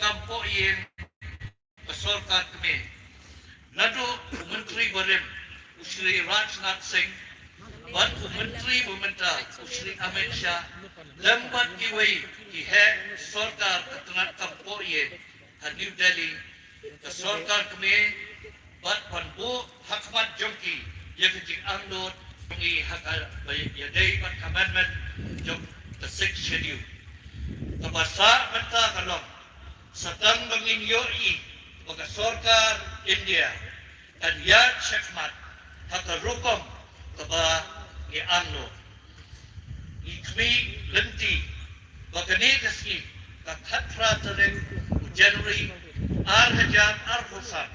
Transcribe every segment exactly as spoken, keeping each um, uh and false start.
kam poh ïing ka sorkar kmie. Naduh u Myntri barim u Shri Rajnath Singh bad u Myntri ba mynta u Shri Amit Shah lem bad kiwei ki heh sorkar ka tnat kam poh ïing ha New Delhi, ka sorkar kmie bad ban buh ha khmat jong ki ïa ka jingangnud jong i ha kaba ïadei bad ka amendment jong ka Sixth Schedule. Kaba sah mynta ka long sa tang ba ngin ïohi ba ka sorkar India kan ïaid shakhmat ha ka rukom kaba ngi angnud. Ngi khmih lynti ba kane ka sngi, ka khatphra tarik u January ar hajar arphew san,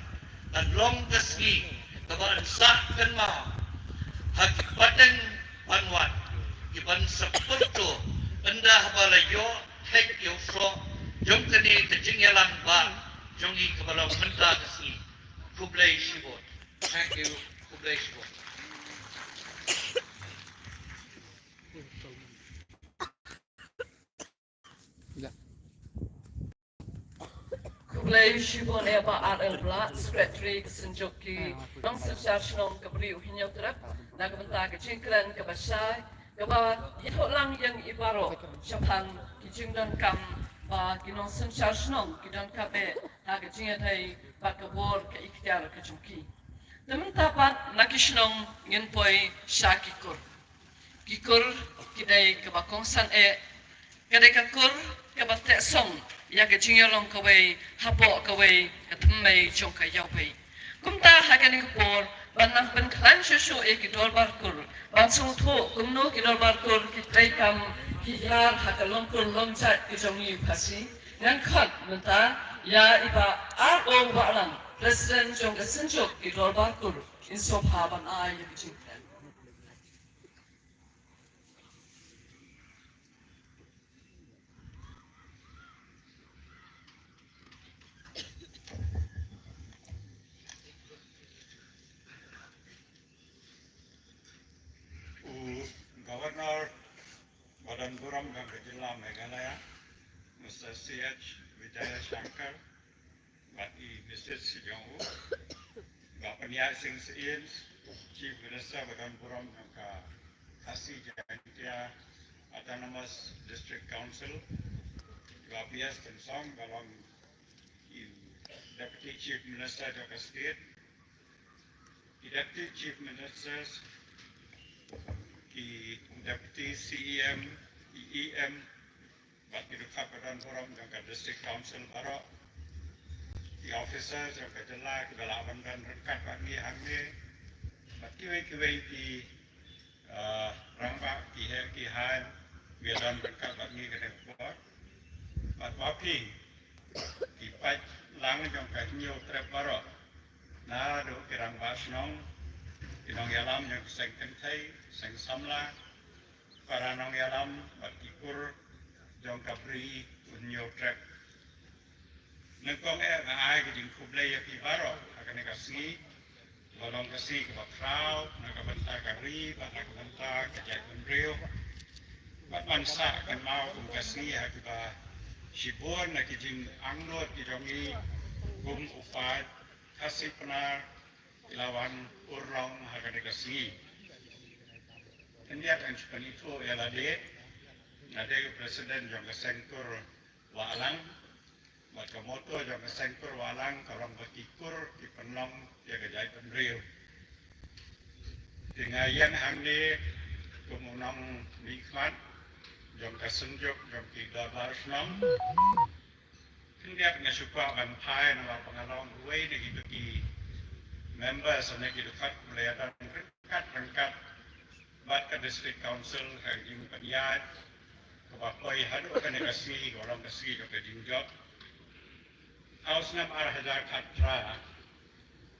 kan long ka sngi kaba yn sah kynmaw ha ki pateng ban wan, ki ban sa pyrto ynda haba la ïoh heh ïoh soh jong kane ka jingïalang ba jong ngi kaba long mynta ka sngi. Khublei shibun. Thank you. Khublei shibun. Khublei shibun ïa Bah R L Blah, Secretary ka Synjuk ki Nongsynshar Shnong ka Bri u Hynñiewtrep na ka bynta ka jingkren kaba shai kaba ïathuh lang ïa ngi baroh shaphang ki jingdonkam ba ki nongsynshar shnong ki donkam eh ha ka jingïadei bad ka bor ka ikhtiar ka jong ki. Te mynta pat na ki shnong ngin poi sha ki kur. Ki kur ki dei kaba kongsan eh, ka dei ka kur kaba teh song ïa ka jingïalong kawei hapoh kawei ka thymmei jong ka ïawei. Kumta ha kane ka por ban nang pynkhlaiñ shuh shuh ïa ki dorbar kur ban sngewthuh kumno ki dorbar kur ki treikam ki ïar ha ka long kur long jait ka jong ngi Khasi. Ngan khot mynta ïa i Bah R O Wahlang, President jong ka Synjuk ki Dorbar Kur, in sngewbha ban ai ïa ka jingkren. U Governor ba don burom jong ka jylla Meghalaya, Mister C H Vijayashankar, bad i Missus jong u, Bah Pynïaid Sing Syiem, Chief Minister ba don burom jong ka Khasi Jaintia Autonomous District Council, Bah P S Tynsong ba long i Deputy Chief Minister jong ka state, i Deputy Chief Ministers, i Deputy C E M, i E M, bad ki dkhot ba don burom jong ka District Council baroh, ki officer jong ka jylla kiba lah ban don ryngkat bad ngi hangne, bad kiwei kiwei ki, ah, rangbah, ki heh ki haiñ, kiba don ryngkat bad ngi kane ka por. Bad ma phi ki paid lang jong ka Hynñiewtrep baroh, naduh ki rangbah shnong, ki nongïalam jong ki seng kynthei, seng samla, para nongïalam bad ki kur jong ka Bri u Hynñiewtrep. Nyngkong eh nga ai ka jingkhublei ïa phi baroh ha kane ka sngi, ba long ka sngi kaba khraw na ka bynta ka ri bad na ka bynta ka jaitbynriew. Bad ban sah kynmaw kum ka sngi ha kiba shibun na ki jingangnud ki jong ngi kum u paid Khasi Pnar, ki la wan urlong ha kane ka sngi. Khyndiat ngan shu pynithuh ïa lade, nga dei u President jong ka Seng Kur Wahlang, bad ka motto jong ka Seng Kur Wahlang ka long ba ki kur ki pynlong ïa ka jaitbynriew. Te nga ïeng hangne kum u nongmihkhmat jong ka Synjuk jong ki Dorbar Shnong. Khyndiat nga shu kwah ban phai namar ba nga long uwei na kito ki members na kito ki dkhot ba la ïadon ryngkat ryngkat bad ka District Council ha ka jingpynïaid kaba poi haduh kane ka sngi kaba long ka sngi kaba jingjop. Ha u snem ar hajar khatphra,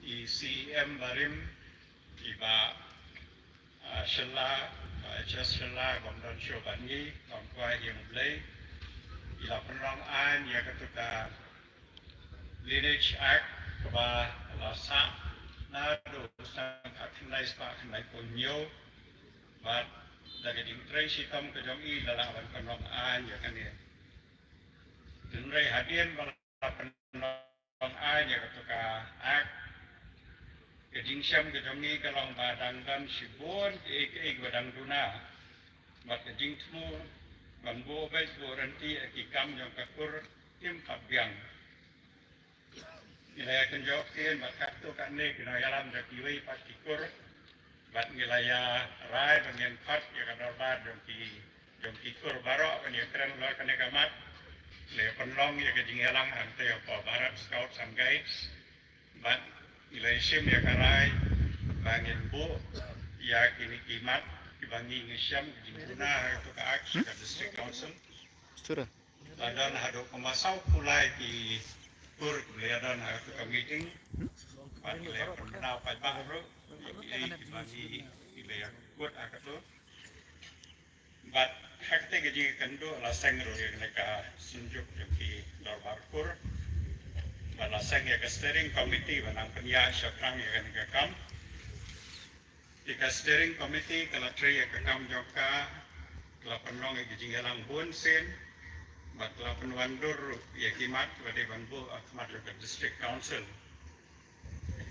i C E M barim, i Bah, ah, Shylla, Bah H S Shylla, bym don shuh bad ngi, kam kwah ïa U Blei, i la pynlong aiñ ïa katu ka Lineage Act kaba la sah naduh u snem khatkhyndai spah khyndaiphew hynñiew, bad da ka jingtrei shitom ka jong i la lah ban pynlong aiñ ïa kane. Hynrei hadien ba pynlong ai ïa kato ka act. Ka jingshem ka jong ngi ka long ba dang don shibun kiei kiei ba dang duna. Bad ka jingthmu ban buh beit buh rynti ïa ki kam jong ka kur kim pat biang. Ngi la ïa kynjoh ktien bad katto katne ki nongïalam jong kiwei pat ki kur. Bad ngi la ïa rai ba ngin khot ïa ka dorbar jong ki jong ki kur baroh ban ïa kren halor kane ka mat. La ïa pynlong ïa ka jingïalang hangta ïa ka Bharat Scouts and Guides. Bad ngi la ïa shim ïa ka rai ba ngin buh ïa kine ki mat kiba ngi ngi shem ki jingduna ha kato ka act sha ka District Council. Sure. La don haduh kumba saw phew lai ki kur ki la don ha kato ka meeting. Bad ki la pynbna paidbah ruh ïa ki, ïa ki ba ngi, ki la ïa kut ha kato. Bad ha kata ka jingkynduh la seng ruh ïa kane ka synjuk jong ki dorbar kur. Bad la seng ïa ka steering committee ba nang pynïaid shaphrang ïa kane ka kam. Te ka steering committee ka la trei ïa ka kam jong ka, ka la pynlong ïa ka jingïalang bun sien, bad ka la pynwandur ïa ki mat ba dei ban buh ha khmat jong ka district council.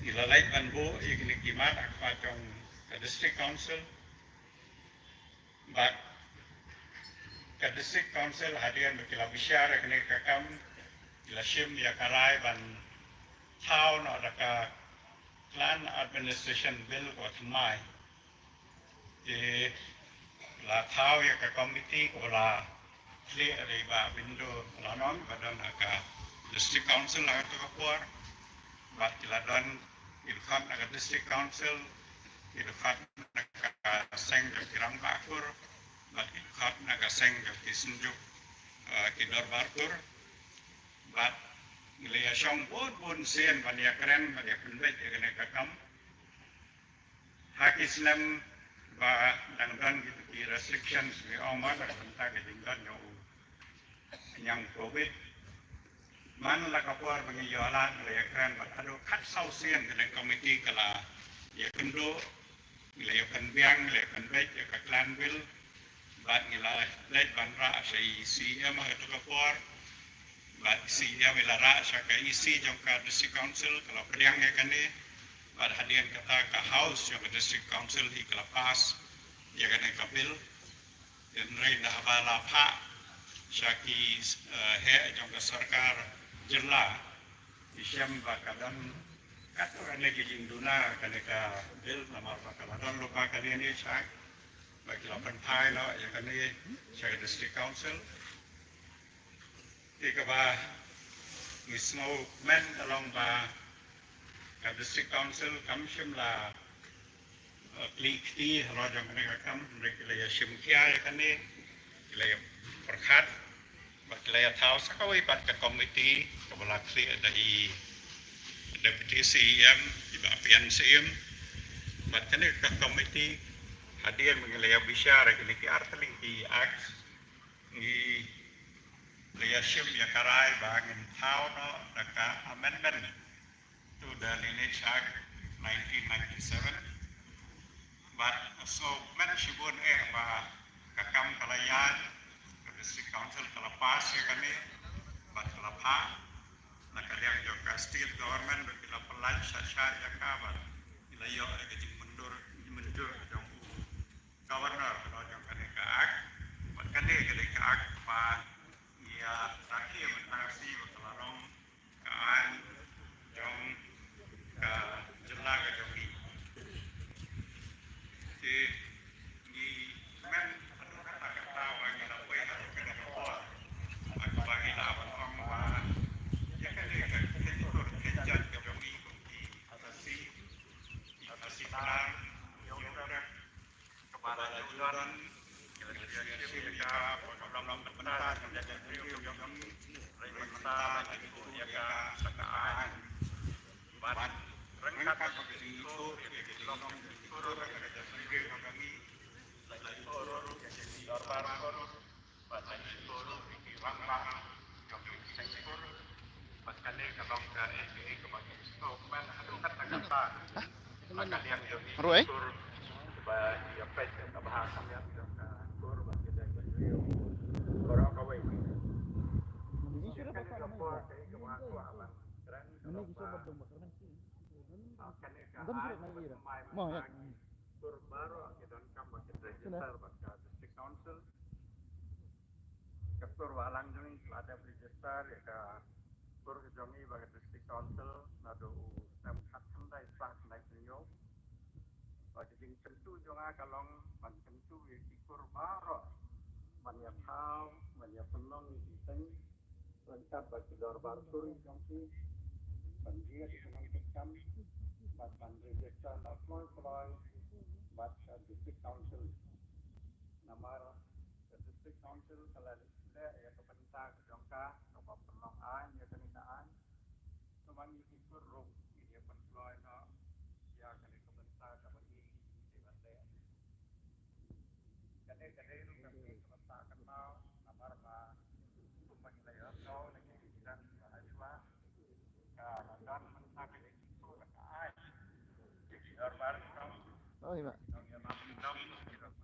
Ki la leit ban buh ïa kine ki mat ha khmat jong ka district council. Bad ka district council hadien ba ki la bishar ïa kane ka kam, ki la shim ïa ka rai ban thaw noh da ka Clan Administration Bill kaba thymmai. Te la thaw ïa ka committee kaba la khlieh da i Bah Bindo Lanon ba don ha ka district council ha kato ka por. Bad ki la don, ki dkhot na ka district council, ki dkhot na ka seng jong ki rangbah kur, bad ki dkhot na ka seng jong ki synjuk, eh, ki dorbar kur. Bad ngi la ïa shong bun bun sien ban ïa kren, ban ïa pynbeit ïa kane ka kam. Ha ki snem ba dang don ki, ki restrictions, ngi ong ma, da ka bynta ka jingdon jong u niang covid. Man la ka por ba ngi ïoh lad ngi la ïa kren bad haduh khatsaw sien kane ka committee ka la ïa kynduh, ngi la ïa pynbiang, ngi la ïa pynbeit ïa ka clan bill. Bad ngi la leit ban rah sha i C E M ha kato ka por. Bad C E M i la rah sha ka E C jong ka District Council, ka la pdiang ïa kane. Bad hadien kata ka House jong ka District Council hi ka la pass ïa kane ka bill. Hynrei da haba la phah sha ki, eh, heh jong ka sorkar jylla, ki shem ba ka don katto katne ki jingduna kane ka bill, namar ba ka la don lypa ka Lineage Act, ba ki la pynphai noh ïa kane sha ka District Council. Te kaba ngi sngewkmen ka long ba ka District Council kam shym la, eh, khlieh kti halor jong kane ka kam, hynrei ki la ïa shim khia ïa kane, ki la ïa pyrkhat, bad ki la ïa thaw sa kawei pat ka committee kaba la khlieh da i Deputy C E M, i Bah P N Syiem. Bad kane ka committee hadien ba ngi la ïa bishar ïa kine ki artylli ki act, ngi la ïa shim ïa ka rai ba ngin thaw noh da ka Amendment to the Lineage Act nineteen ninety-seven. Bad sngewkmen shibun eh ba ka kam ka la ïaid, ka District Council ka la pass ïa kane, bad ka la phah na ka liang jong ka State Government, bad ki la pyllait shah shah ïa ka, bad ki la ïoh ïa ka jingmynjur, jingmynjur jong u Governor halor jong kane ka Act. Bad kane ka dei ka Act ba ngi ïa rakhe mynta ka sngi ba ka la long ka aiñ jong ka jylla ka jong ngi. Te ngi kmen haduh katta katta ba ngi la poi haduh kane ka por, ba ngi la ban ong ba ïa kane ka kheiñ kur kheiñ jait ka jong ngi kum ki Khasi, ki Khasi Pnar, Hynñiewtrep, kaba la ju don, ki la ju shim ïa ka ba ka long bynta jong ka jaitbynriew jong ngi. Hynrei mynta la ju buh ïa ka sa ka aiñ. Bad ryngkat bad ka jingithuh ïa ka jinglong jingithuh ïa ka jaitbynriew jong ngi, la ju ithuh ruh ïa ki dorbar kur, bad la ju ithuh ruh ïa ki rangbah jong ki seng kur. Bad kane ka long kaei kaei kaba ngi sngewkmen haduh katta katta. Ruh eh. Ba ïa peit ka bha ka miat jong ka kur bad ka jaitbynriew baroh kawei. Kane ka por kaei kaba Ini ki sobat domba karena ki. Ah, kane ka ai ba mai ma ki kur baroh ki donkam ba ki register bad ka district council. Ka kur ba lang jong ngi ka la dep register ïa ka kur ka jong ngi bad ka district council naduh u snem khatkhyndai spah khyndai phew hynñiew. Bad ka jingkyntu jong nga ka long ban kyntu ïa ki kur baroh ban ïa thaw, ban ïa pynlong ïa ki seng ryngkat bad ki dorbar kur jong ki, ban jied ïa ki nongtrei kam bad ban register na kloi kloi bad ka district council. Namar ka district council ka la leh ïa ka bynta ka jong ka kaba pynlong aiñ ïa kane ka aiñ. Kumba ngi ki kur ruh ngi ïa pynkloi noh ïa kane ka bynta kaba ngi ngi ban leh. Kane ka dei ruh ka dei ka bynta ka thaw namar ba kumba ngi la ïoh thaw na ki kitan ba ha shuwa ka la don bynta ka ïa ki kur ka ai. Ki dorbar kam. Oh, iya. Nong ïa mam dom ki dorbar.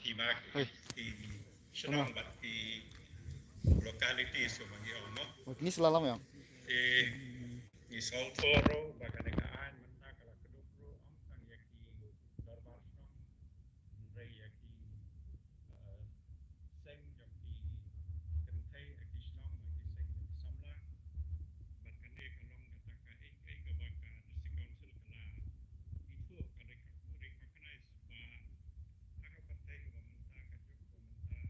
Ki ma ki, ki shnong bad ki localities ba ngi ong, no? Ki ngi sla lam ïa. Ki ngi solve ruh ba kane ka aiñ mynta ka la kdup ruh, ym tang ïa ki dorbar shnong, hynrei ïa ki, eh, seng jong ki kynthei, ïa ki shnong, ïa ki seng jong ki samla. Bad kane ka long kata ka ei ei kaba ka district council ka la ithuh, ka rec-, recognize ba ha ka pyrthei kaba mynta, ka juk kaba mynta,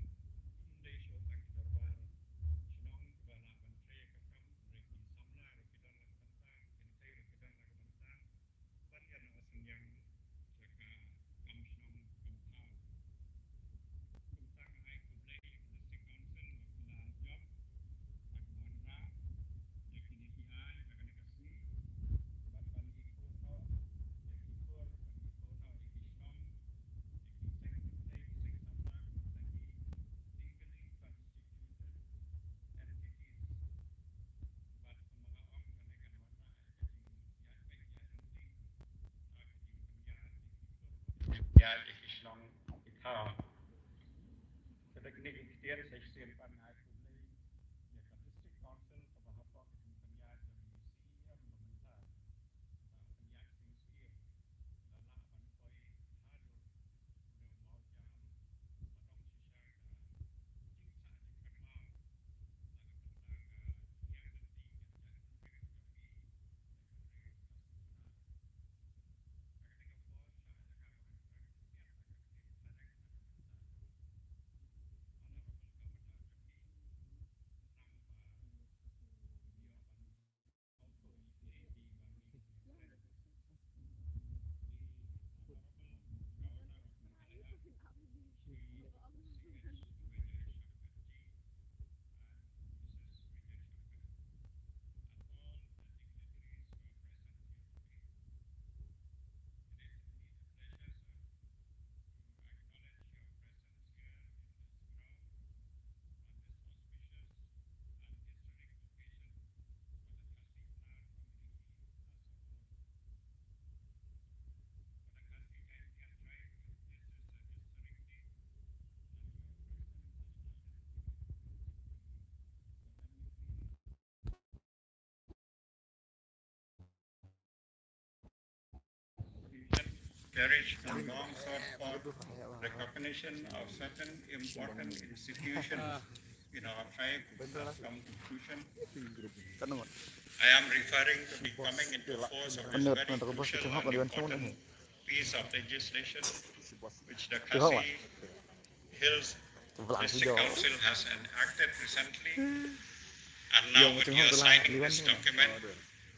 ym dei shuh tang ki dorbar shnong kiba lah ban trei ïa ka kam, hynrei ki samla ruh ki don la ka bynta, ki kynthei ruh ki don la ka bynta. Ban ïa nang synñiang sha ka kam shnong kam thaw. Kumta nga ai khublei ïa ka District Council ba ki la jop bad wanrah ïa kine ki aiñ ha kane ka sngi bad ban ïakhun noh ïa ki kur, ban ïakhun noh ïa ki shnong, ïa ki seng kynthei, ki seng samla, kumta ki dei kane ka entities. Bad kumba nga ong, kane kan wanrah ïa ka jingïaid beit ïaid ryntih, ah, ka jingpynïaid ïa ki kur, jingpynïaid ïa ki shnong ki thaw. Te da kine ki ktien sa shisien pat nga ai khublei ïa ka District Council kaba hapoh ka jingpynïaid jong u C E M ba mynta, ba pynïaid shisien. Cherish and long sought for recognition of certain important institutions in our tribe has come to fruition. I am referring to the coming into force of this very crucial and important piece of legislation, which the Khasi Hills District Council has enacted recently, And now with your signing this document,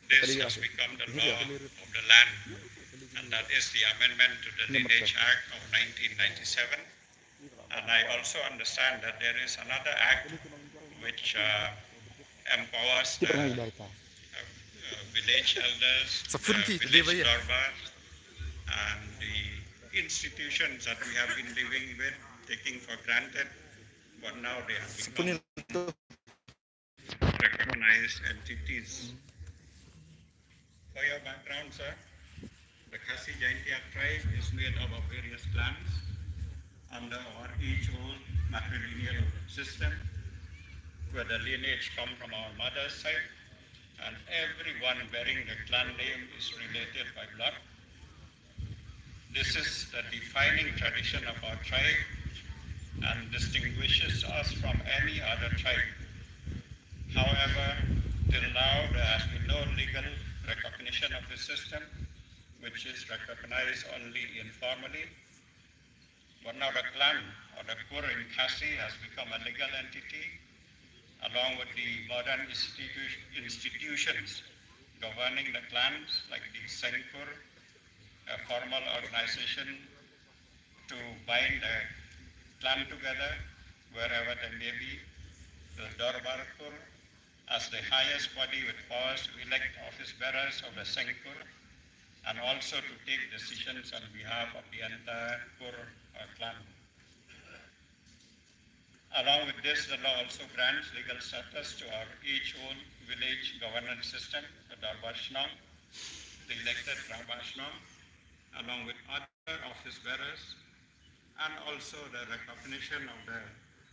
this has become the law of the land, and that is the amendment to the Lineage Act of nineteen ninety-seven. And I also understand that there is another act which uh, empowers the uh, uh, village elders, the village dorbar, and the institutions that we have been living with, taking for granted, but now they have become recognized entities. For your background, sir, the Khasi Jaintia tribe is made up of various clans under our age-old matrilineal system, where the lineage come from our mother's side, and everyone bearing the clan name is related by blood. This is the defining tradition of our tribe and distinguishes us from any other tribe. However, till now there has been no legal recognition of this system, which is recognized only informally. But now the clan or the Kur in Khasi has become a legal entity, along with the modern institu-, institutions governing the clans like the Sengkur, a formal organization to bind the clan together wherever they may be, the Dorbar Kur as the highest body with powers to elect office bearers of the Sengkur and also to take decisions on behalf of the entire Kur or clan. Along with this, the law also grants legal status to our age-old village governance system, the Dorbar Shnong, the elected Dorbar Shnong, along with other office bearers, and also the recognition of the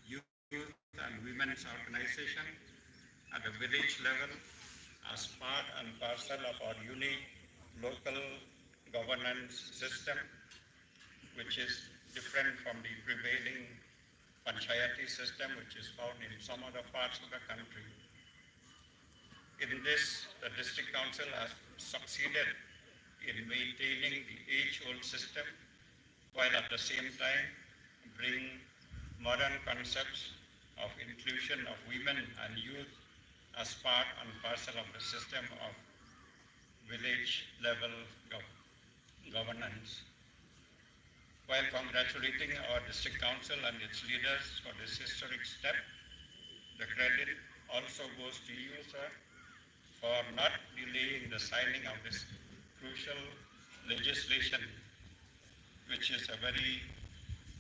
youth and women's organization at the village level as part and parcel of our unique local governance system, which is different from the prevailing panchayati system, which is found in some other parts of the country. In this, the district council has succeeded in maintaining the age-old system, while at the same time bring modern concepts of inclusion of women and youth as part and parcel of the system of village level gov-, governance. While congratulating our district council and its leaders for this historic step, the credit also goes to you, sir, for not delaying the signing of this crucial legislation, which is a very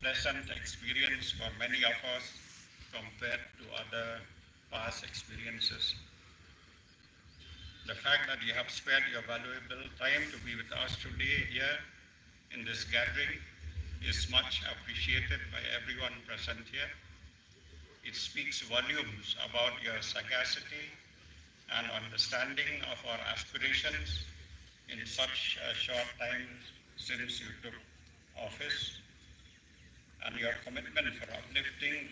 pleasant experience for many of us compared to other past experiences. The fact that you have spared your valuable time to be with us today here in this gathering is much appreciated by everyone present here. It speaks volumes about your sagacity and understanding of our aspirations in such a short time since you took office, and your commitment for uplifting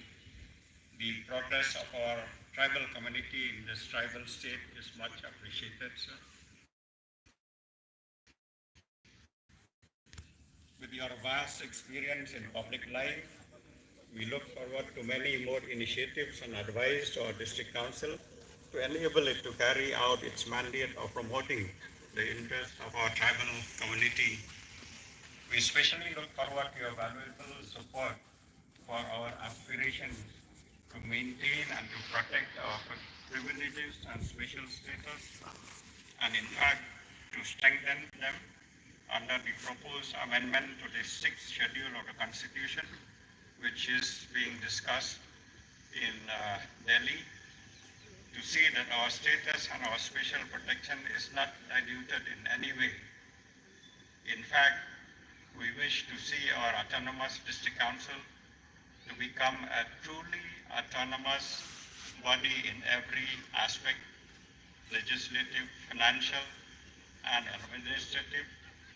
the progress of our tribal community in this tribal state is much appreciated, sir. With your vast experience in public life, we look forward to many more initiatives and advice to our district council to enable it to carry out its mandate of promoting the interests of our tribal community. We especially look forward to your valuable support for our aspirations to maintain and to protect our privileges and special status, and in fact, to strengthen them under the proposed amendment to the sixth schedule of the Constitution, which is being discussed in, uh, Delhi, to see that our status and our special protection is not diluted in any way. In fact, we wish to see our autonomous district council to become a truly autonomous body in every aspect, legislative, financial, and administrative,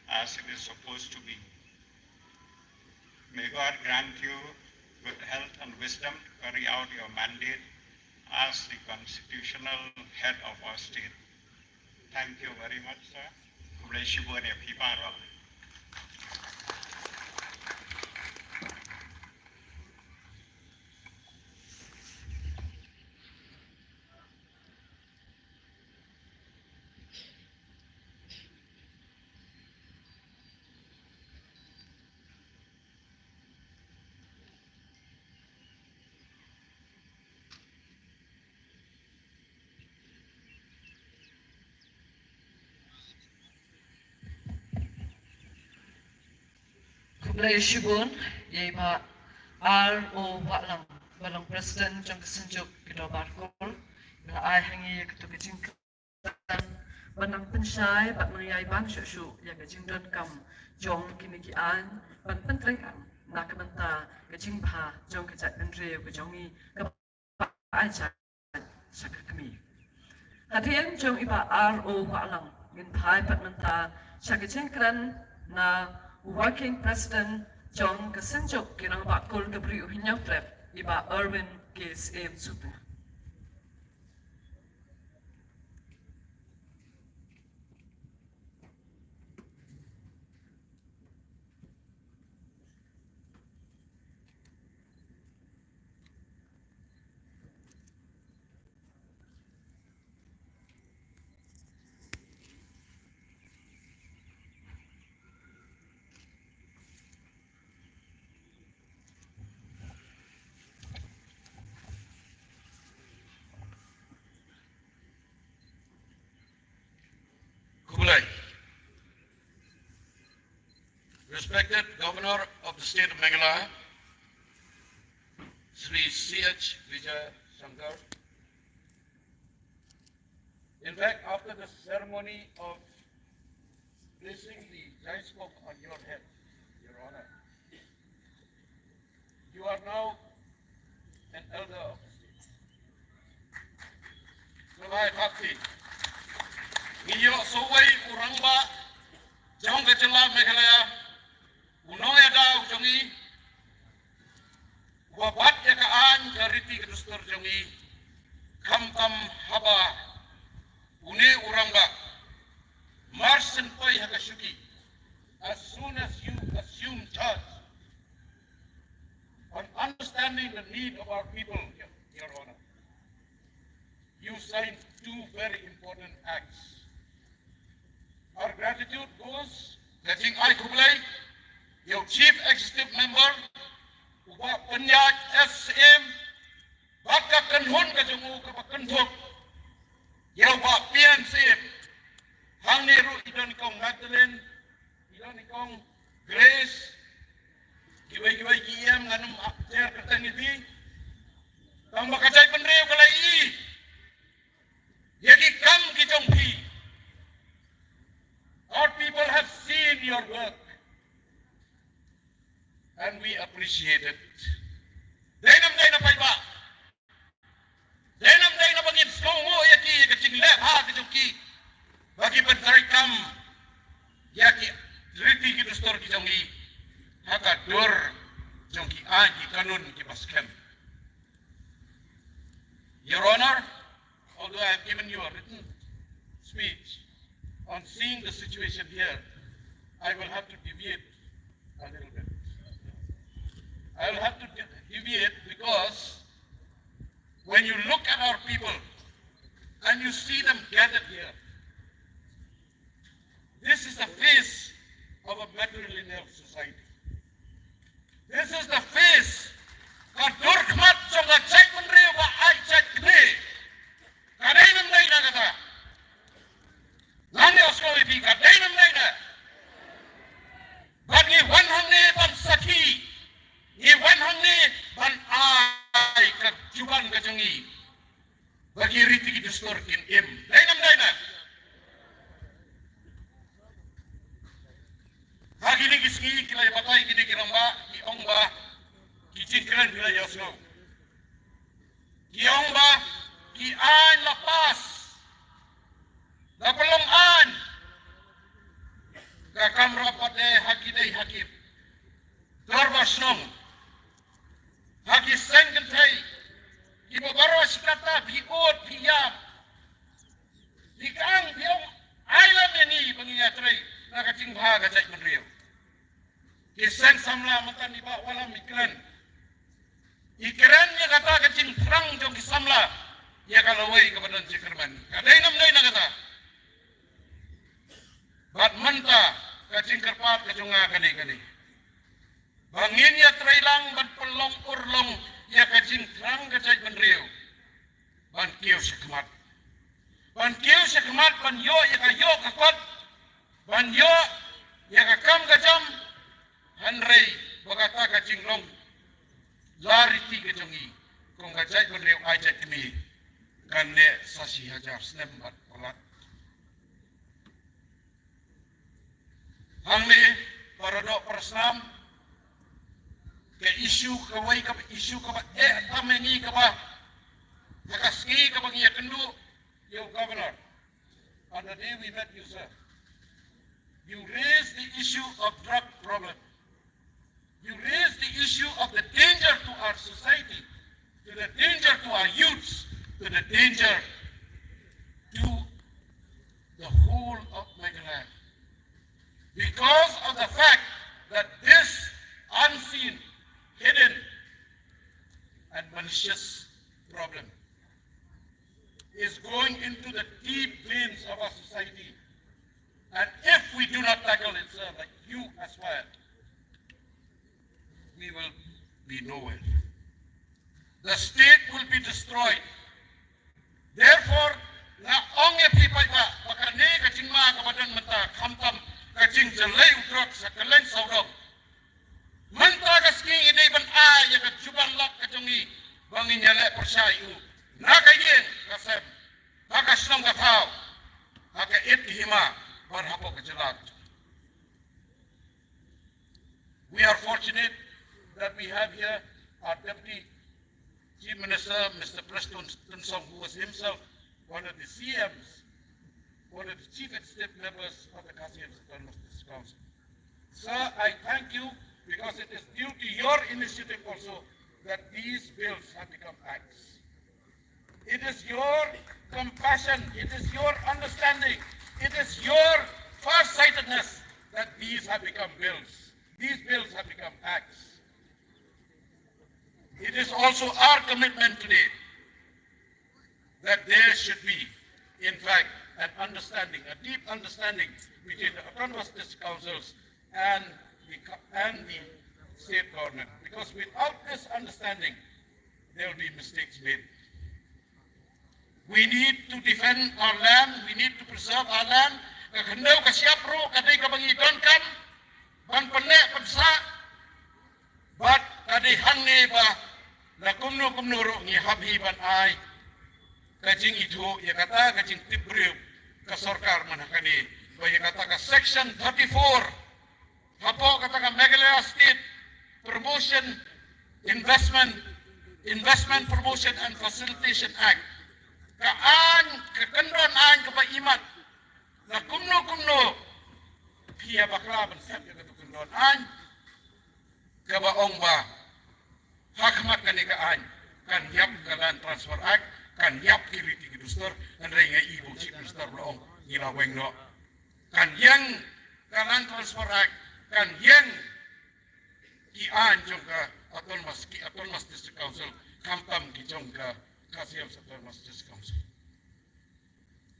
as it is supposed to be. May God grant you good health and wisdom to carry out your mandate as the constitutional head of our state. Thank you very much, sir. Khublei shibun ïa phi baroh. Khublei shibun ïa i Bah R O Wahlang, ba long President jong ka Synjuk ki Dorbar Kur, ba la ai ha ngi ïa katu ka jingkren ban nang pynshai bad nang ïai ban shuh shuh ïa ka jingdonkam jong kine ki aiñ ban pyntrei na ka bynta ka jingbha jong ka jaitbynriew ka jong ngi, kaba ai jait sha ka kmie. Hadien jong i Bah R O Wahlang, ngin phai pat mynta sha ka jingkren na u Working President jong ka Synjuk ki Rangbah Kur ka Bri U Hynñiewtrep, i Bah Erwin K Syiem Suter. Khublei. Respected Governor of the State of Meghalaya, Shri C H Vijayashankar. In fact, after the ceremony of placing the Jaispok on your head, Your Honor, you are now an elder of the state. Khublei, Khakti. Ngi ïoh sawei u rangbah jong ka jylla Meghalaya, u nongïada u jong ngi, uba bat ïa ka aiñ ka riti ka dustur jong ngi, khamtam haba une u rangbah mar shen poi ha ka shuki, as soon as you assume charge, on understanding the need of our people, Your Honor, you signed two very important acts. Our gratitude goes, ka jingai khublei ïa u Chief Executive Member, uba pynïaid S M, bad ka kynhun ka jong u kaba kynthup ïa u Bah P N Syiem. Hangne ruh i don i Kong Magdalene, i don i Kong Grace, kiwei kiwei ki em ngan ym ap jer kyrteng ïa phi. Tang ba ka jaitbynriew ka la ïohi ïa ki kam ki jong phi. Our people have seen your work and we appreciate it. Dei nam dei na paidbah. Dei nam dei na ba ngin sngewnguh ïa ki, ïa ka jingleh bha ka jong ki ba ki pyntreikam ïa ki riti ki dustur ki jong ngi ha ka dur jong ki aiñ ki kanun kiba skhem. Your Honor, although I have given you a written speech on seeing the situation here, I will have to deviate a little bit. I will have to de- deviate because when you look at our people and you see them gathered here, this is the face of a matrilineal society. This is the face, ka dur khmat jong ka jaitbynriew ba ai jait kmie. Ka dei nam dei na kata? Ngan ïa sngewthuh ïa phi, ka dei nam dei na? Bad ngi wan hangne ban sakhi, ngi wan hangne ban ai ka juban ka jong ngi ba ki riti ki dustur kin im. Dei nam dei na? Ha kine ki sngi ki la batai kine ki rangbah, ki ong ba ki jingkren ki la ïohsngew. Ki ong ba ki aiñ la pass, la pynlong aiñ. Ka kamra pat de ha ki dei ha ki dorbar shnong, ha ki seng kynthei, kiba baroh shi katta phi ud phi ïap. Phi kang phi ong, ai lem ïa ngi ba ngin ïatrei na ka jingbha ka jaitbynriew. Ki seng samla mynta i Bah Wahlang i kren, i kren ïa kata ka jingthrang jong ki samla ïa ka lawei kaba don jingkyrmen. Ka dei nam dei na kata? Bad mynta ka jingkyrpad ka jong nga ka dei kane, ba ngin ïatrei lang ban pynlong urlong ïa ka jingthrang ka jaitbynriew, ban kiew shakhmat, ban kiew shakhmat, ban ïoh ïa ka ïoh ka kot, ban ïoh ïa ka kam ka jam, Hynrei ba kata ka jinglong la riti ka jong i, kum ka jaitbynriew ai jait kmie, kan leh sa shi hajar snem bad palat. Hangne, para doh para snam, ka issue kawei, ka issue kaba eh tam ïa ngi, kaba ha ka sngi kaba ngi ïakynduh ïa u Governor on the day we met you, sir. You raised the issue of drug problem. You raised the issue of the danger to our society, to the danger to our youths, to the danger to the whole of Meghalaya. Because of the fact that this unseen, hidden, and malicious problem is going into the deep veins of our society. And if we do not tackle it, sir, like you aspire, we will be nowhere. The state will be destroyed. Therefore, nga ong ïa phi paidbah, ba kane ka jingma kaba don mynta, khamtam ka jingjyllei u drok sha kylleng sawdong. Mynta ka sngi ngi dei ban ai ïa ka jubab lok ka jong ngi, ba ngin ïaleh pyrshah ïa u na ka ïing ka sem, ha ka shnong ka thaw, ha ka ïit ka hima, bad hapoh ka jylla. We are fortunate that we have here our Deputy Chief Minister, Mister Prestone Tynsong, who was himself one of the C Ms, one of the chief executive members of the Khasi Hills Autonomous District Council. Sir, I thank you because it is due to your initiative also that these bills have become acts. It is your compassion, it is your understanding, it is your farsightedness that these have become bills. These bills have become acts. It is also our commitment today that there should be, in fact, an understanding, a deep understanding between the autonomous district councils and the, co- and the state government. Because without this understanding, there will be mistakes made. We need to defend our land, we need to preserve our land. Ka khyndew ka shyiap ruh ka dei kaba ngi donkam ban pynneh pynsah. Bad ka dei hangne ba la kumno kumno ruh ngi hap hi ban ai ka jingithuh ïa kata ka jingtip briew ka sorkar mynta kane, ba ïa kata ka section thirty-four hapoh kata ka Meghalaya State Promotion Investment, Investment Promotion and Facilitation Act, ka aiñ, ka kyndon aiñ kaba imat, la kumno kumno phi ïa bakla ban set ïa kata ka kyndon aiñ kaba ong ba ha khmat kane ka aiñ kan ïap ka Land Transfer Act, kan ïap ki riti ki dustur. Hynrei nga i ba u Chief Minister u la ong ngi la weng noh. Kan ïeng ka Land Transfer Act, kan ïeng ki aiñ jong ka autonomous, ki autonomous district council, khamtam ki jong ka Khasi Hills Autonomous District Council.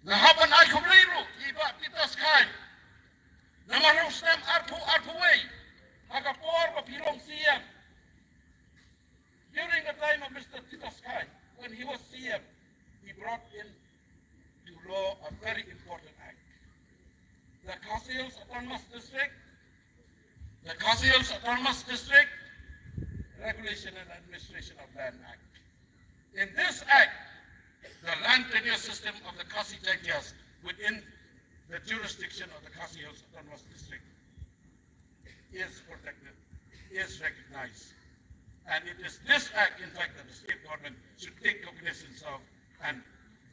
Nga hap ban ai khublei ruh ïa i Bah Peter Sky. Namar ha u snem arphew arphew wei, ha ka por ba phi long C M, during the time of Mister Peter Sky, when he was C M, he brought in to law a very important act. The Khasi Hills Autonomous District, the Khasi Hills Autonomous District Regulation and Administration of Land Act. In this act, the land tenure system of the Khasi Jaiñtias within the jurisdiction of the Khasi Hills Autonomous District is protected, is recognized. And it is this act, in fact, that the state government should take cognizance of and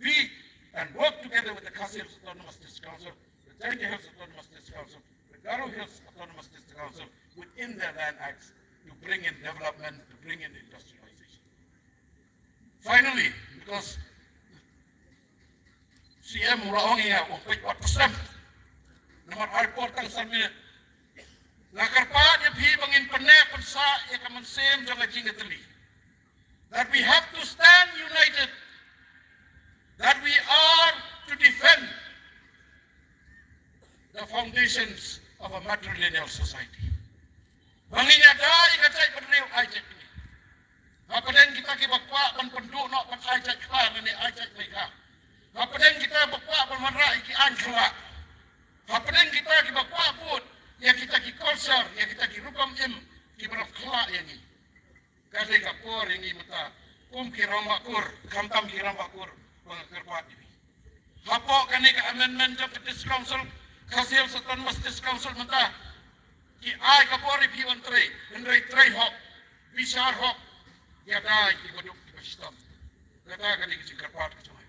be and work together with the Khasi Hills Autonomous District Council, the Jaiñtia Hills Autonomous District Council, the Garo Hills Autonomous District Council within their land acts to bring in development, to bring in industrialization. Finally, because C M u la ong ïa nga, u peit wat pyrshah. Namar ai por tang san minit. Nga kyrpad ïa phi ba ngin pynneh pynsah ïa ka mynsiem jong ka jingïatylli. That we have to stand united. That we are to defend the foundations of a matrilineal society. Ba ngin ïada ïa ka jaitbynriew ai jait kmie. Hapdeng kita kiba kwah ban pynduh noh ban ai jait kpa lane ai jait meikha. Hapdeng kita ba kwah ban wanrah ïa ki aiñ khlak. Hapdeng kita kiba kwah bud ïa kita ki culture, ïa kita ki rukom im kiba la khlaiñ ïa ngi. Ka dei ka por ïa ngi mynta kum ki rangbah kur, khamtam ki rangbah kur, ba nga kyrpad ïa phi. Hapoh kane ka amendment jong ka District Council, Khasi Hills Autonomous District Council mynta, ki ai ka bor ïa phi ban trei, hynrei trei hok, bishar hok ïa ki baduk kiba shitom. Kata ka dei ka jingkyrpad ka jong nga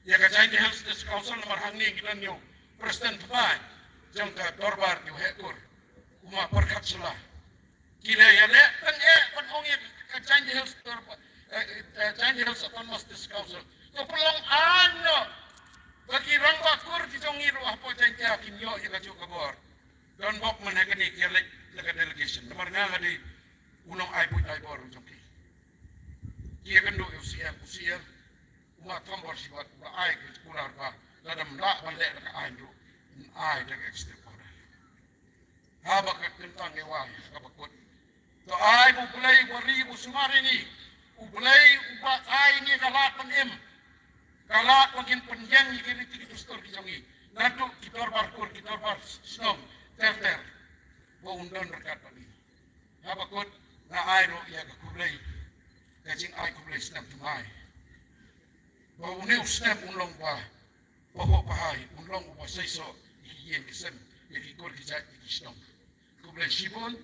ïa ka Jaintia Hills District Council namar hangne ngi don ïa u President thymmai jong ka dorbar ki waheh kur, u ma Pyrkhat Shylla. Ki la ïaleh tang eh ban ong ïa ka Jaintia Hills Dorbar, eh, eh, Jaintia Hills Autonomous District Council. To pynlong aiñ noh ba ki rangbah kur ki jong ngi ruh hapoh Jaintia kin ïoh ïa kajuh ka bor. Don bok mynne kane ki ïaleit na ka delegation. Namar nga nga dei u nongai buit ai bor u jong ki. Ki ïakynduh ïa u C M, u C M u ma Thombor Shiwat u la ai ka circular ba lada ym lah ban leh da ka aiñ ruh, ai da ka executive order. Haba ka kyntang ïa wai kaba kut. To ai ba U Blei uba ri uba sumar ïa ngi. U Blei uba ai ngi ka lad ban im, ka lad ba ngin pynïeng ïa ki riti ki dustur ki jong ngi. Naduh ki dorbar kur, ki dorbar shnong ter ter, ba un don ryngkat bad ngi. Haba kut nga ai ruh ïa ka khublei, ka jingai khublei snem thymmai. Ba une u snem un long ba pahuh pahai, un long uba seisoh ïa ki ïing ki sem, ïa ki kur ki jait, ïa ki shnong. Khublei shibun.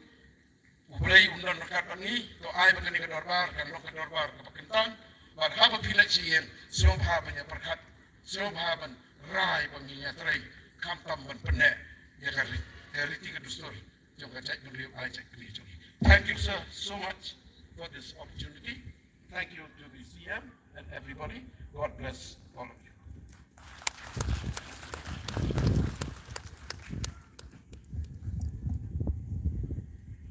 U Blei un don ryngkat bad ngi. To ai ba kane ka dorbar kan long ka dorbar kaba kyntang. Bad haba phi leit sha ïing, sngewbha ban ïa pyrkhat, sngewbha ban rai ba ngin ïatrei, khamtam ban pynneh ïa ka ri-, ka riti ka dustur jong ka jaitbynriew, ai jaitbynriew jong ngi. Thank you, sir, so much for this opportunity. Thank you to the C M and everybody. God bless all of you.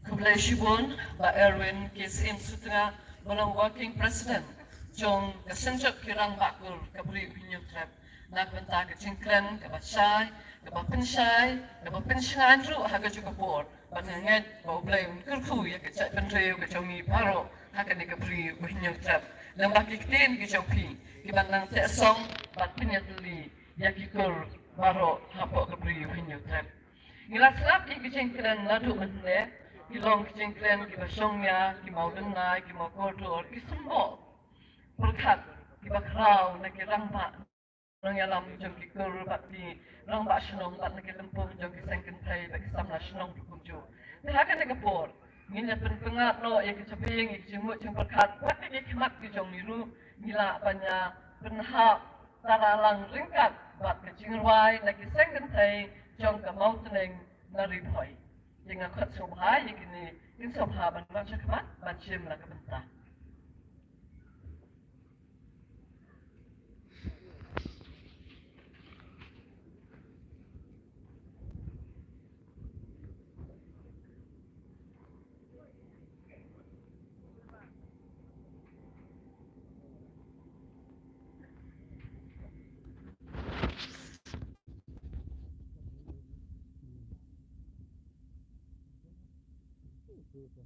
Khublei shibun, Bah Erwin K. Syiem Sutnga, ba long Working President jong ka Synjuk ki Rangbah Kur ka Bri u Hynñiewtrep. Na ka bynta ka jingkren kaba shai, kaba pynshai, kaba pynshngaiñ ruh ha kajuh ka por. Bad nga ngeit ba U Blei un kyrkhu ïa ka jaitbynriew ka jong ngi baroh ha kane ka Bri u Hynñiewtrep. Lyngba ki ktien ki jong phi, kiban nang teh song bad pynïatylli ïa ki kur baroh hapoh ka Bri u Hynñiewtrep. Ngi la sngap ïa ki jingkren naduh mynne, ki long ki jingkren kiba shongnia, ki mawlynnai, ki mawkordor, ki symboh pyrkhat, kiba khraw na ki rangbah nongïalam jong ki kur bad ki rangbah shnong bad na ki lympung jong ki seng kynthei bad ki samla shnong ruh kumjuh. Te ha kane ka por ngin ïa pynpyngngad noh ïa ki jabieng, ïa ki jingmut jingpyrkhat bad ïa ki khmat ki jong ngi ruh, ngi lah ban ïa pynhap tara lang ryngkat bad ka jingrwai na ki seng kynthei jong ka Mawtneng na Ri Bhoi. Ïa nga khot sngewbha ïa kine kin sngewbha ban wan sha khmat ban shim la ka bynta. Thank you.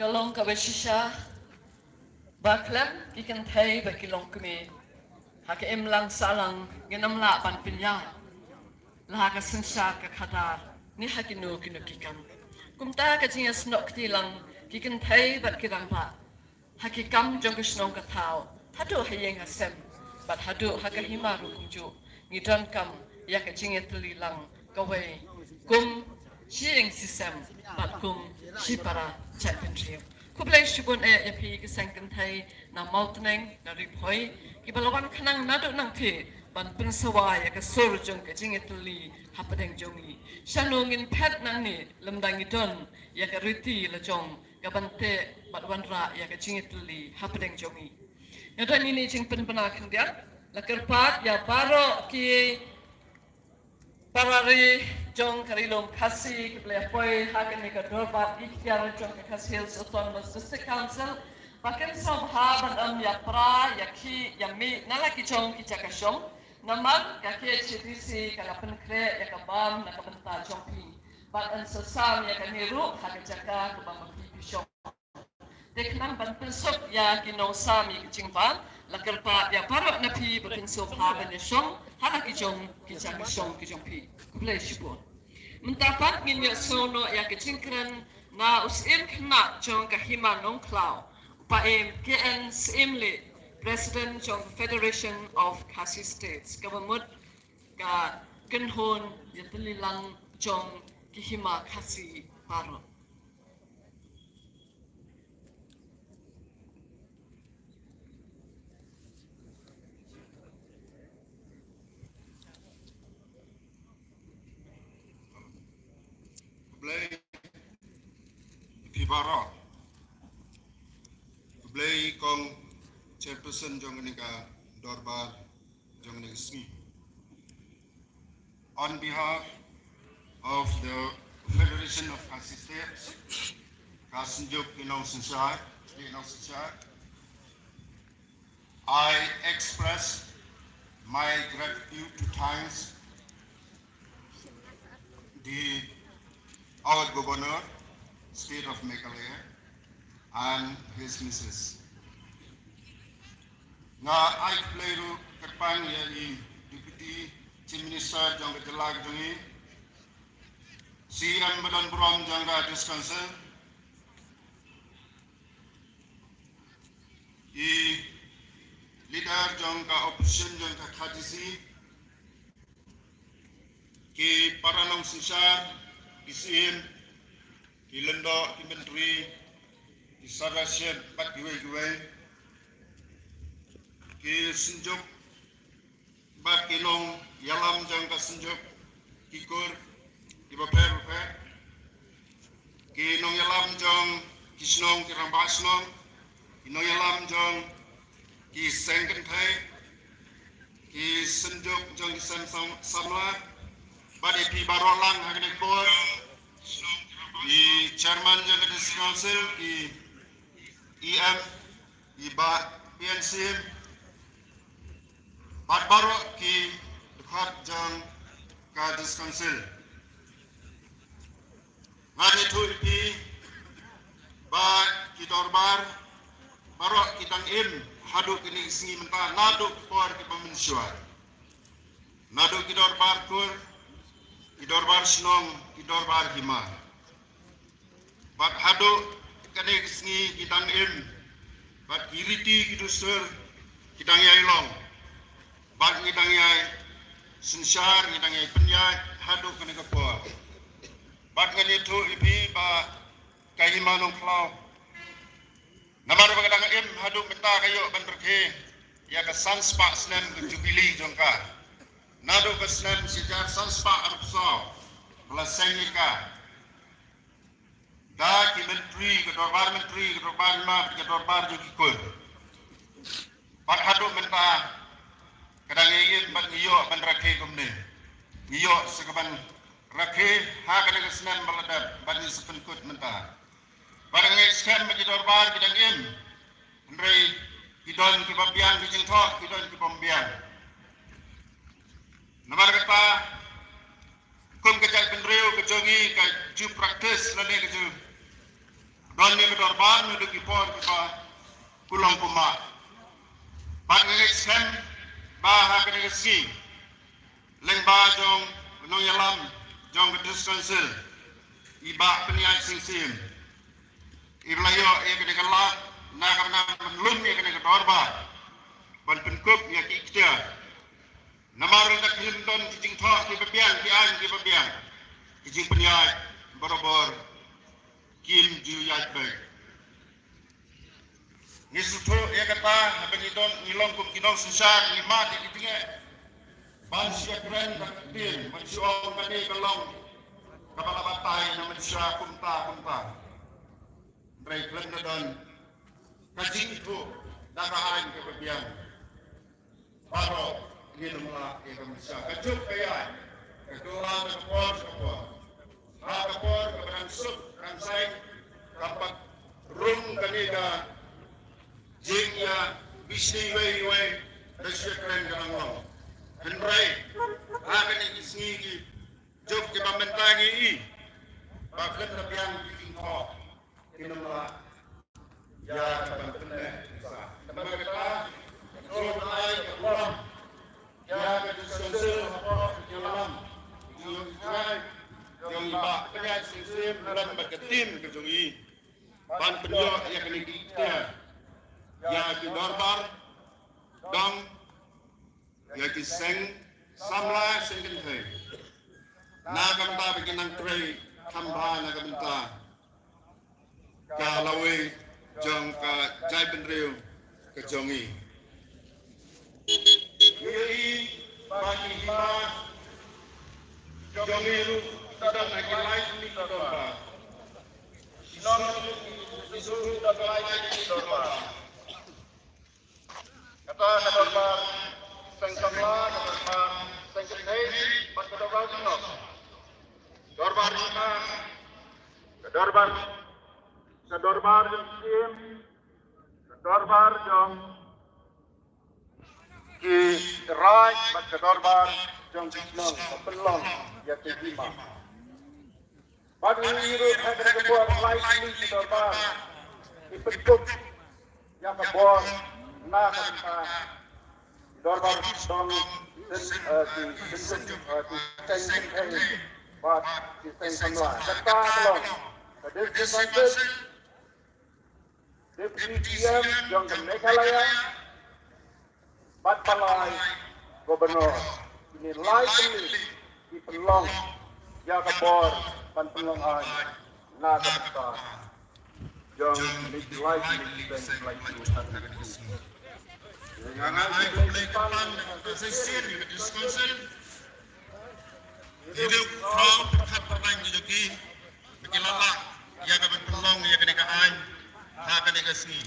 Ka long kaba shisha ba khlem ki kynthei bad ki longkmie ha ka imlang sahlang ngin ym lah ban pynïaid la ha ka synshar ka khadar ne ha kino kino ki kam. Kumta ka jingïasnoh kti lang ki kynthei bad ki rangbah ha ki kam jong ka shnong ka thaw, haduh ha ïing ha sem bad haduh ha ka hima ruh kumjuh, ngi donkam ïa ka jingïatylli lang kawei kum shi ïing shi sem bad kum shi para jaitbynriew. Khublei shibun eh ïa phi ki seng kynthei na Mawtneng, na Ri Bhoi, kiba la wan khnang naduh nangthie ban pynsawa ïa ka sur jong ka jingïatylli hapdeng jong ngi. Shano ngin phet nangne lymda ngi don ïa ka riti la jong ka ban teh bad wanrah ïa ka jingïatylli hapdeng jong ngi. Nga don ïa kine jingpynbna khyndiat, la kyrpad ïa baroh ki para ri jong ka Ri Lum Khasi kiba la poi ha kane ka dorbar ikhtiar jong ka Khasi Hills Autonomous District Council ba kin sngewbha ban ym ïa pra ïa khih ïa mih na la ki jong ki jaka shong. Namar ka K H A D C ka la pynkhreh ïa ka bam na ka bynta jong phi bad yn sa sam ïa kane ruh ha ka jaka kaba ma phi phi shong. Te khnang ban pynsuk ïa ki nongsam ïa ki jingbam, la kyrpad ïa baroh na phi ba phin sngewbha ban ïa shong ha la ki jong ki jaka shong ki jong phi. Khublei shibun. Mynta pat ngin ïa sngewno ïa ka jingkren na u Syiem Khynnah jong ka Hima Nongkhlaw, u Paiem K N Syiemlieh, President jong ka Federation of Khasi States, kaba mut ka kynhun ïatylli lang jong ki hima Khasi baroh. Khublei phi baroh. Khublei kong chairperson jong kane ka dorbar jong kane ka sngi. On behalf of the Federation of Khasi States, ka Synjuk ki Nongsynshar, ki Nongsynshar, I express my gratitude to thanks the our Governor, State of Meghalaya, and his missus. Nga ai khublei ruh kyrpang ïa i Deputy Chief Minister jong ka jylla ka jong i, C M ba don burom jong ka District Council, i leader jong ka opposition jong ka K H A D C, ki para nongsynshar, ki syiem, ki lyngdoh, ki myntri, ki sadarshan bad kiwei kiwei, ki synjuk bad ki nongïalam jong ka synjuk, ki kur kiba pher bapher, ki nongïalam jong ki shnong, ki rangbah shnong, ki nongïalam jong ki seng kynthei, ki synjuk jong ki seng sam-, samla, bad ïa phi baroh lang ha kane ka por, ki chairman jong ka District Council, ki E M, i Bah P N Syiem, bad baroh ki dkhot jong ka District Council. Ngan ïathuh ïa phi ba ki dorbar baroh ki dang im haduh kine ki sngi mynta, naduh ki por kiba mynshuwa. Naduh ki dorbar kur, ki dorbar shnong, ki dorbar hima. Bad haduh kane ka sngi ki dang im. Bad ki riti ki dustur ki dang ïai long. Bad ngi dang ïai synshar, ngi dang ïai pynïaid haduh kane ka por. Bad ngan ïathuh ïa phi ba ka Hima Nongkhlaw, namar ba ka dang im haduh mynta, ka ïoh ban rakhe ïa ka san spah snem ka jubili jong ka. Naduh ka snem shi hajar san spah arphew saw ba la seng ïa ka da ki myntri, ka dorbar myntri, ka dorbar hima bad ka dorbar jong ki kur. Bad haduh mynta ka dang ïai im bad ngi ïoh ban rakhe kumne. Ngi ïoh sa ka ban rakhe ha kane ka snem ba la dep bad ngi sa pynkut mynta. Bad nga ngeit skhem ba ki dorbar ki dang im, hynrei ki don kiba biang ki jingthoh, ki don kibym biang. Namar kata, kum ka jaitbynriew ka jong ngi ka ju practice lane ka ju Don ïa ka dorbar naduh ki por kiba kulong kumba. Bad nga ngeit skhem ba ha kane ka sngi lyngba jong u nongïalam jong ka District Council, i Bah Pynïaid Sing Syiem, i ba la ïoh ïa kane ka lad na ka bynta ban lum ïa kane ka dorbar ban pynkup ïa ki ikhtiar. Namar lada kim don ki jingthoh kiba biang, ki aiñ kiba biang, ki jingpynïaid barabor kim ju ïaid beit. Ngi sngewthuh ïa kata, haba ngi don, ngi long kum ki nongsynshar, ngi mad ïa ki jingeh ban shu ïakren da ka ktien, ban shu ong kane ka long kaba la batai na mynshuwa kumta kumta. Hynrei khlem da don ka jingithuh da ka aiñ kaba biang, baroh ngin ym lah ïa ka mynshuwa. Ka juk ka ïaid, ka kylla na ka por sha ka por. Ha ka por kaba dang suk dang saiñ, ka pat rung kane ka jingïabishni iwei iwei, da shu ïakren ka dang long. Hynrei ha kane ki sngi ki juk kiba mynta ngi i ba khlem da biang ki jingthoh, kin ym lah ïa ka ban pynneh pisa. Namar kata, ka jong ai ka burom ïa ka District Council hapoh ka jingïalam jong i Bah Pynïaid Sing Syiem lem bad ka team ka jong i ban pynïoh ïa kane ki ikhtiar ïa ki dorbar dong, ïa ki seng samla seng kynthei, na ka bynta ba kin nang trei kham bha na ka bynta ka lawei jong ka jaitbynriew ka jong i. Ngi ïohi ba ki hima jong i ruh ki don ha ki lai tylli ki dorbar. Shnong ruh ki don ha ki lai tylli ki dorbar. Kata ka dorbar seng samla, ka dorbar seng kynthei, bad ka dorbar jong, dorbar jong, ka dorbar, ka dorbar jong syiem, ka dorbar jong ki raij, bad ka dorbar jong ki shnong, ka pynlong ïa ki hima. Bad ngi ruh ha kane ka por lai tylli ki dorbar ki pynkup ïa ka bor na ka bynta dorbar dong, eh, ki, eh, ki seng kynthei bad ki seng samla. Kata ka long ka District Council, Deputy C M jong ka Meghalaya bad ka lai Governor. Kine lai tylli ki pynlong ïa ka bor ban pynlong aiñ na ka bynta jong kine ki lai tylli ki seng, lai tylli ki seng. Nga ai khublei kyrpang na ka session ka District Council. Ngi dei u khraw pyrkhat pyrlain ki jong ki ba ki la lah ïa ka ban pynlong ïa kane ka aiñ ha kane ka sngi.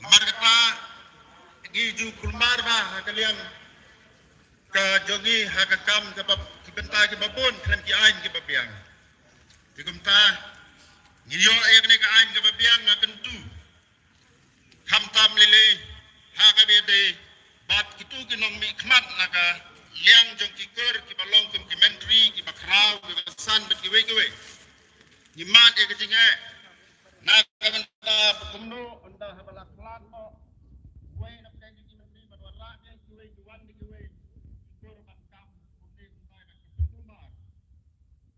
Namar kata ngi ju kulmar bha ha ka liang ka jong ngi ha ka kam kaba, ki bynta kiba bun khlem ki aiñ kiba biang. Te kumta ngi ïoh ïa kane ka aiñ kaba biang, nga kyntu khamtam lei lei ha kaba ïadei bad kito ki nongmihkhmat na ka liang jong ki kur kiba long kum ki myntri, kiba khraw, kiba san bad kiwei kiwei. Ngi mad ïa ka jingeh na ka bynta ba kumno ynda haba la khlad noh uwei na pdeng jong ki myntri ban wanrah ïa kiwei, ki wan da kiwei ki kur ban kam kumne kumtai bad ka pynkulmar.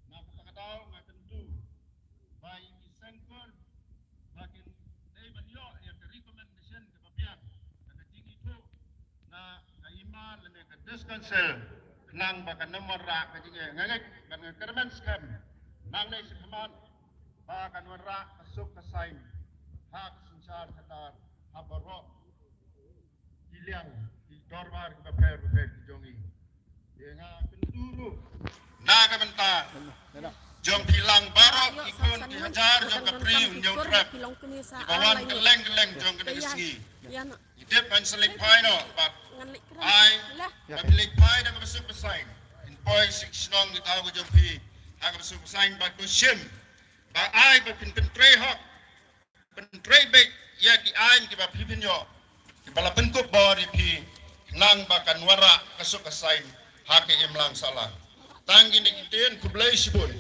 Na kata ka daw nga kyntu ba ïa ki seng kur ba kin dei ban ïoh ïa ka recommendation kaba biang na ka jingithuh na ka hima lane ka District Council khnang ba kan ym wanrah ka jingeh. Nga ngeit bad nga kyrmen skhem nangne shakhmat ba kan wanrah ka suk ka saiñ ha ka synshar Qatar ha baroh ki liang, ki dorbar kiba pher bapher ki jong ngi. Te nga kyntu ruh na ka bynta jong phi lang baroh ki khun ki hajar jong ka Bri u Hynñiewtrep kiba wan kylleng kylleng jong kane ka sngi. Ngi tip ban sa leit phai noh bad ai ba phi leit phai da kaba suk ba saiñ. Phin poi sha ki shnong ki thaw ka jong phi ha kaba suk ba saiñ bad ko shim ba ai ba phin pyntrei hok, pyntrei beit ïa ki aiñ kiba phi pynïoh, kiba la pynkup bor ïa phi khnang ba kan wanrah ka suk ka saiñ ha ka imlang sahlang. Tang kine ki ktien, khublei shibun.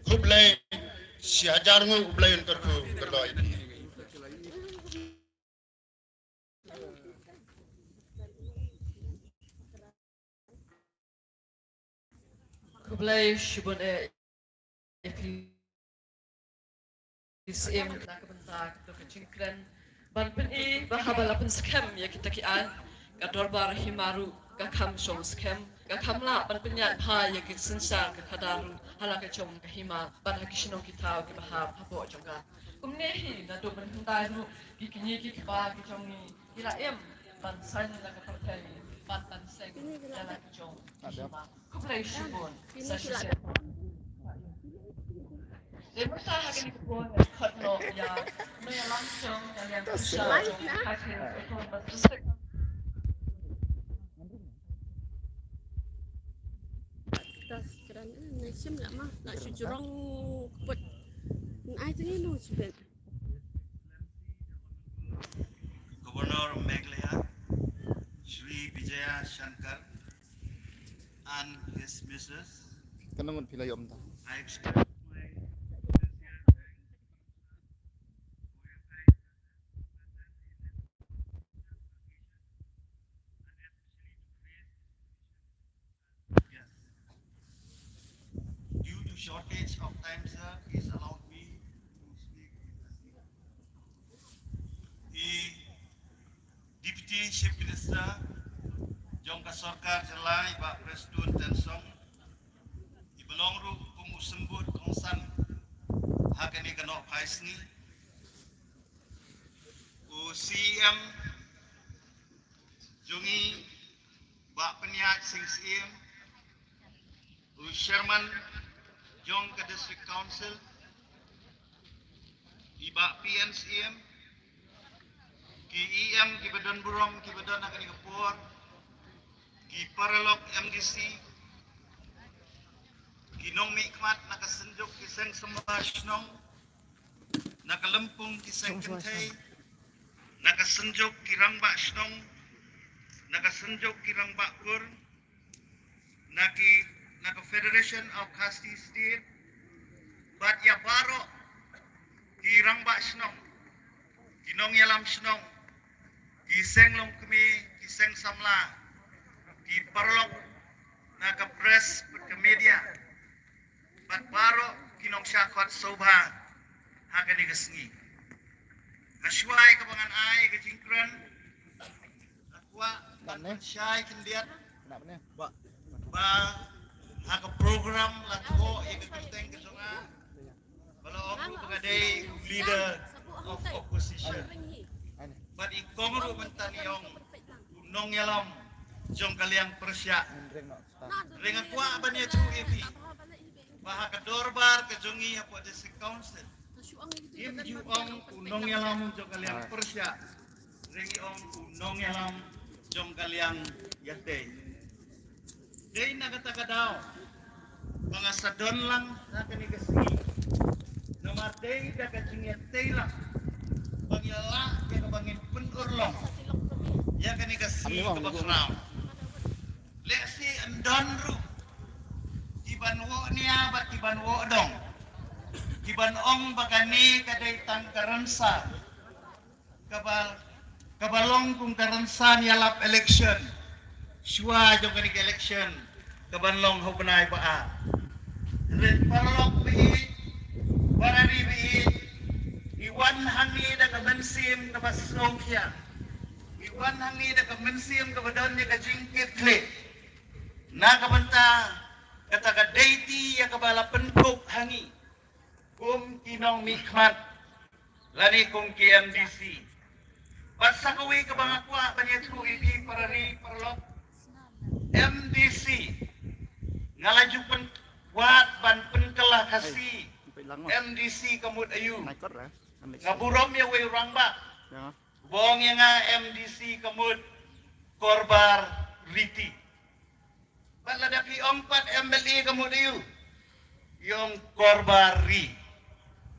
Khublei Shi hajar nguh, U Blei un kyrkhu kyrdoh ïa phi. Khublei shibun eh ïa phi Syiem na ka bynta ka jingkren ban pyni ba haba la pynskhem ïa kita ki aiñ ka dorbar hima ruh ka kham shong skhem, ka kham lah ban pynïaid bha ïa ki synshar ka khadar ruh ha la ka jong ka hima bad ha ki shnong ki thaw kiba hap hapoh jong ka. Kumne hi naduh mynhyndai ruh ki kñi ki kpa ki jong ngi ki la im ban saiñ la ka pyrthei bad ban seng ïa la ka jong ka hima. Khublei shibun. Sa shisien. Dei mynta ha kane ka por ngan khot noh ïa u nongïalam jong ka liang pyrshah jong ka Khasi Autonomous District. Governor of Meghalaya, Shri Vijaya Shankar, and his missus. Ka nang phi la ïoh mynta. I express my sincere thanks for your kind presence in this occasion, and especially to grace this occasion. Yes. Due to shortage of time, sir, please allow me to speak in Khasi. I Deputy Chief Minister jong ka sorkar jylla, i Bah Prestone Tynsong, i ba long ruh kum u symbud kongsan ha kane ka nohphai sngi. U Syiem jong ngi, Bah Pynïaid Sing Syiem, u Chairman jong ka District Council, i Bah P N Syiem, ki E M kiba don burom kiba don ha kane ka por, ki paralok M D C, ki nongmihkhmat na ka Synjuk ki Seng Samla Shnong, na ka Lympung ki Seng Kynthei, na ka Synjuk ki Rangbah Shnong, na ka Synjuk ki Rangbah Kur, na ki, na ka Federation of Khasi State, bad ïa baroh ki Rangbah Shnong, ki nongïalam shnong, ki Seng Longkmie, ki Seng Samla, ki paralok na ka press bad ka media, bad baroh ki nongshah khot sngewbha ha kane ka sngi. Hashwa ïa kaba ngan ai ka jingkren, nga kwah ban pynshai khyndiat ba ha ka program la thoh ïa ka kyrteng ka jong nga ba la ong ruh ba nga dei u leader of opposition. Bad i kong ruh mynta i ong u nongïalam jong ka liang pyrshah. Hynrei nga kwah ban ïathuh ïa phi ba ha ka dorbar ka jong ngi hapoh District Council, ngim ju ong u nongïalam jong ka liang pyrshah, hynrei ngi ong u nongïalam jong ka liang ïatei. Dei na kata ka daw ba nga sa don lang ha kane ka sngi, namar dei da ka jingïatei lang ba ngi lah ïa kaba ngin pynurlong ïa kane ka sngi kaba khraw. Lehse yn don ruh kiban woh nia bad kiban woh dong, kiban ong ba kane ka dei tang ka rynsan kaba, kaba long kum ka rynsan ïalap election shuwa jong kane ka election kaban long ha u bnai ba ar. Hynrei paralok ba ïeit, para ri ba ïeit, ngi wan hangne da ka mynsiem kaba sngewkhia, ngi wan hangne da ka mynsiem kaba don ïa ka jingkitkhlieh na ka bynta kata ka deiti ïa kaba la pynkup ha ngi kum ki nongmihkhmat lane kum ki M D C. Bad sa kawei kaba nga kwah ban ïathuh ïa phi para ri paralok, M D C, nga la ju pynwad ban pynkylla Khasi M D C ka mut aïu. Nga burom ïa uwei u rangbah uba ong ïa nga M D C ka mut Korbar Riti. Bad lada phi ong pat M L A ka mut aïu, ïong Korbar Ri.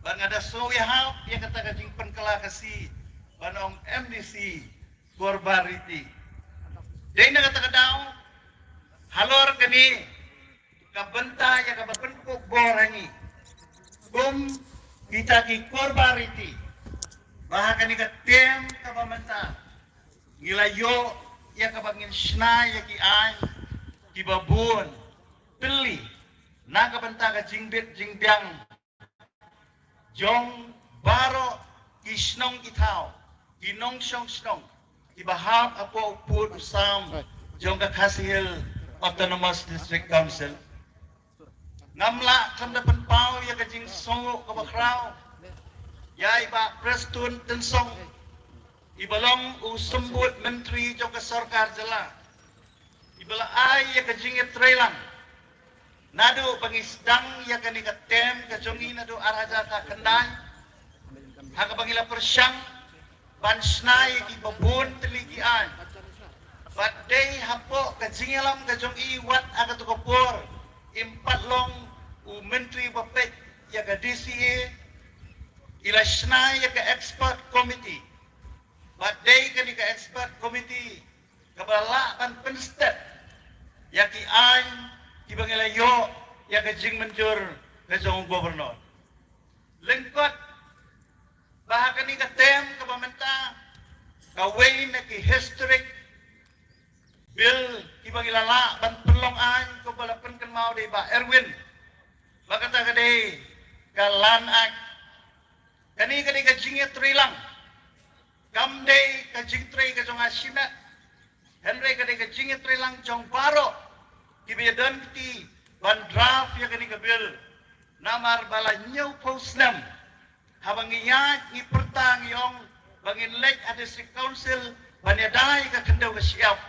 Bad nga da sngew ïahap ïa kata ka jingpynkylla Khasi ban ong M D C Korbar Riti. Dei na kata ka daw halor kane ka bynta ïa kaba pynkup bor ha ngi, Kum kita ki korbar riti, ba ha kane ka tem kaba mynta ngi la ïoh ïa kaba ngin shna ïa ki aiñ kiba bun, pynlong na ka bynta ka jingbit jingbiang jong baroh ki shnong ki thaw, ki nongshong shnong kiba hap hapoh u pud u sam jong ka Khasi Hills Autonomous District Council. Ngam lah khlem da pynpaw ïa ka jingsngew kaba khraw ïa i Bah Prestone Tynsong, iba long u symbud myntri jong ka sorkar jylla, iba la ai ïa ka jingïatreilang naduh ba ngi sdang ïa kane ka tem ka jong ngi naduh ar hajar khatkhyndai, ha kaba ngi la pyrshang ban shna ïa kiba bun tylli ki aiñ. Bad dei hapoh ka jingïalam ka jong i wat ha kato ka por, im pat long u myntri ba peit ïa ka D C A, i la shna ïa ka expert committee. Bad dei kane ka expert committee kaba lah ban pynstet ïa ki aiñ kiba ngi la ïoh ïa ka jingmynjur ka jong u governor. Lyngkot ba ha kane ka tem kaba mynta, kawei na ki historic bill kiba ngi la lah ban pynlong aiñ, kaba la pynkynmaw da i Bah Erwin, ba kata ka dei ka Land Act. Kane ka dei ka jingïatreilang, kam dei ka jingtrei ka jong nga shimet, hynrei ka dei ka jingïatreilang jong baroh kiba ïadon kti ban draft ïa kane ka bill. Namar ba la hynñiewphew snem haba ngi ïaid ngi pyrta ngi ong ba ngin leit ha District Council ban ïada ïa ka khyndew ka shyiap,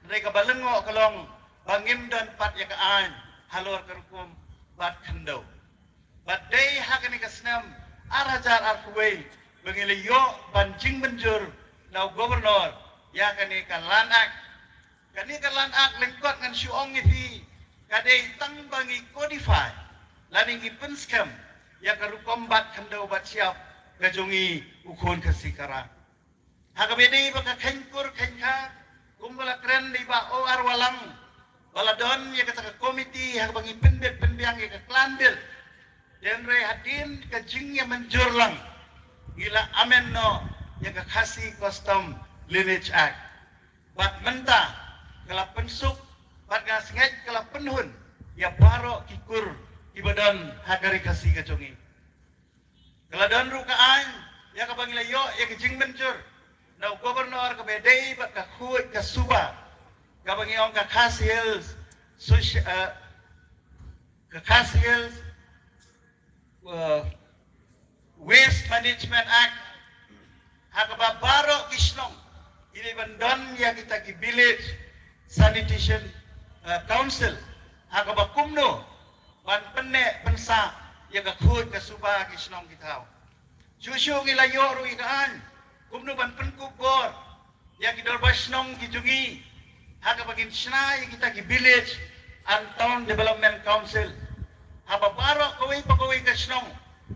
hynrei kaba lyngngoh ka long ba ngim don pat ïa ka aiñ halor ka rukom bat khyndew. Bad dei ha kane ka snem ar hajar arphew wei ba ngi la ïoh ban jingmynjur na u governor ïa kane ka Land Act. Kane ka Land Act lyngkot ngan shu ong ïa phi, ka dei tang ba ngi codify lane ngi pynskhem ïa ka rukom bat khyndew bat shyiap ka jong ngi u khun Khasi Khara. Ha kaba dei ba ka kheiñ kur kheiñ kha, kumba la kren da i Bah O R Wallang, ba la don ïa kata ka komiti ha kaba ngi pynbit pynbiang ïa ka klan bill. Hynrei hadien ka jingïamynjur lang, ngi la amend noh ïa ka Khasi Custom Lineage Act. Bad mynta ka la pynsuk, bad nga sngew ka la pynhun ïa baroh ki kur kiba don ha ka ri Khasi ka jong ngi. Ka la don ruh ka aiñ ïa kaba ngi la ïoh ïa ka jingmynjur na u governor, kaba dei bad ka khuid ka suba kaba ngi ong ka Khasi Hills Soci-, eh, ka Khasi Hills, eh, Waste Management Act, ha kaba baroh ki shnong ki dei ban don ïa kita ki village sanitation, eh, council, ha kaba kumno ban pynneh pynsah ïa ka khuid ka suba ki shnong ki thaw. Shuh shuh ngi la ïoh ruh ïa ka aiñ kumno ban pynkup bor ïa ki dorbar shnong ki jong ngi ha kaba ngin shna ïa kita ki village and town development council. Haba baroh kawei pa kawei ka shnong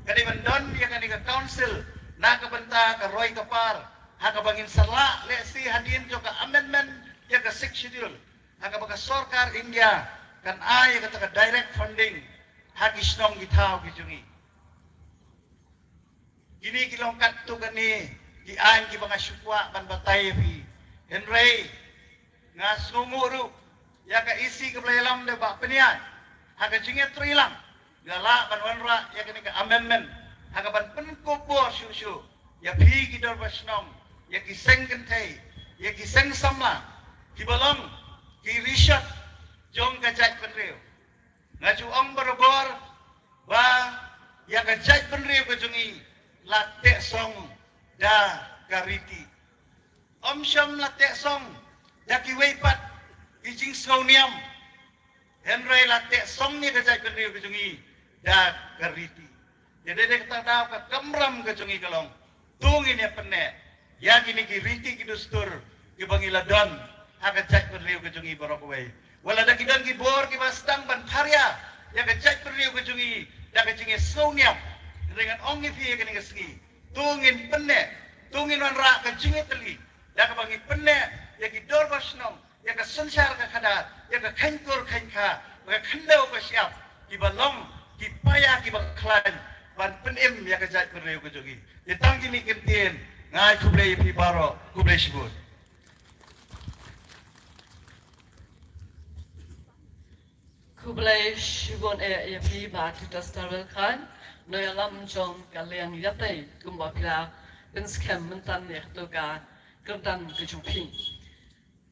ka dei ban don ïa kane ka council na ka bynta ka roi ka par, ha kaba ngin sa lah lehse hadien jong ka amendment ïa ka Sixth Schedule, ha kaba ka sorkar India kan ai ïa kata ka direct funding ha ki shnong ki thaw ki jong ngi. Kine ki long katto katne ki aiñ kiba nga shu kwah ban batai ïa phi. Hynrei nga sngewnguh ruh ïa ka E C kaba la ïalam da Bah Pynïaid, ha ka jingïatreilang nga lah ban wanrah ïa kane ka amendment ha kaban pynkup bor shuh shuh ïa phi ki dorbar shnong, ïa ki seng kynthei, ïa ki seng samla kiba long ki rishot jong ka jaitbynriew. Nga ju ong barabor ba ïa ka jaitbynriew ka jong ngi la teh song da ka riti. Ym shym la teh song da kiwei pat ki jingsngewniam, hynrei la teh song ïa ka jaitbynriew ka jong ngi da ka riti. Te dei, dei kata ka daw ka kamram ka jong ngi ka long, to ngin ïa pynneh ïa kine ki riti ki dustur kiba ngi la don ha ka jaitbynriew ka jong ngi baroh kawei. Wat la da ki don ki bor kiba sdang ban pharia ïa ka jaitbynriew ka jong ngi da ka jingïasngewniam, hynrei ngan ong ïa phi ïa kane ka sngi, to ngin pynneh, to ngin wanrah ka jingïatylli da kaba ngi pynneh ïa ki dorbar shnong, ïa ka synshar ka khadar, ïa ka kheiñ kur kheiñ kha, ka khyndew ka shyiap, kiba long ki paia kiba khlaiñ ban pynim ïa ka jaitbynriew ka jong ngi. Ïa tang kine ki kyntien, nga ai khublei ïa phi baroh, khublei shibun. Khublei shibun eh ïa phi Bah Titus Tarwel Chyne, nongïalam jong ka liang ïatai kumba phi la pynskhem mynta ïa kato ka kyrdan ka jong phi.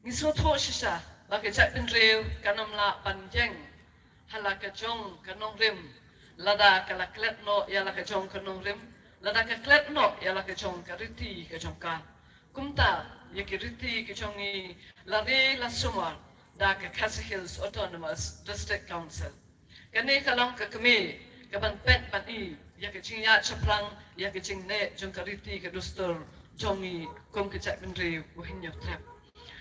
Ngi sngewthuh shisha ba ka jaitbynriew kan ym lah ban ïeng ha la ka jong ka nongrim lada ka la klet noh ïa la ka jong ka nongrim, lada ka klet noh ïa la ka jong ka riti ka jong ka. Kumta ïa ki riti ki jong ngi la ri la sumar da ka Khasi Hills Autonomous District Council. Kane ka long ka kmie ka ban peit ban i ïa ka jingïaid shaphrang ïa ka jingneh jong ka riti ka dustur jong ngi kum ka jaitbynriew u Hynñiewtrep.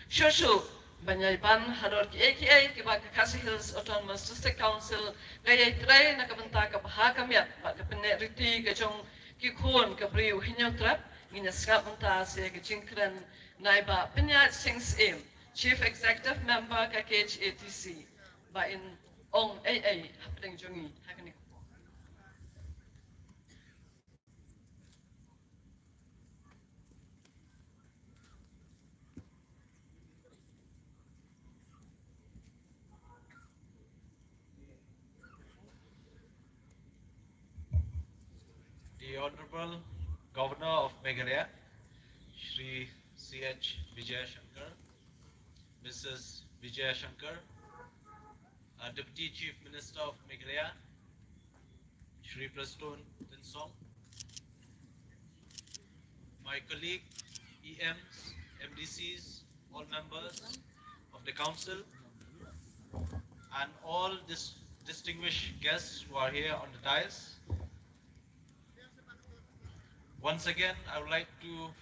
Shuh shuh ban ïai ban halor kiei kiei kiba ka Khasi Hills Autonomous District Council ka ïai trei na ka bynta ka bha ka miat bad ka pynneh riti ka jong ki khun ka briew Hynñiewtrep, ngin ïa sngap mynta sa ïa ka jingkren na i Bah Pynïaid Sing Syiem, Chief Executive Member ka K H A D C, ba in ong ei ei hapdeng jong ngi ha kane ka por. The Honorable Governor of Meghalaya, Shri C H Vijayashankar, Missus Vijayashankar, uh, Deputy Chief Minister of Meghalaya, Shri Prestone Tynsong, my colleague, E Ms, M D Cs, all members of the council, and all dis- distinguished guests who are here on the dais. Once again, I would like to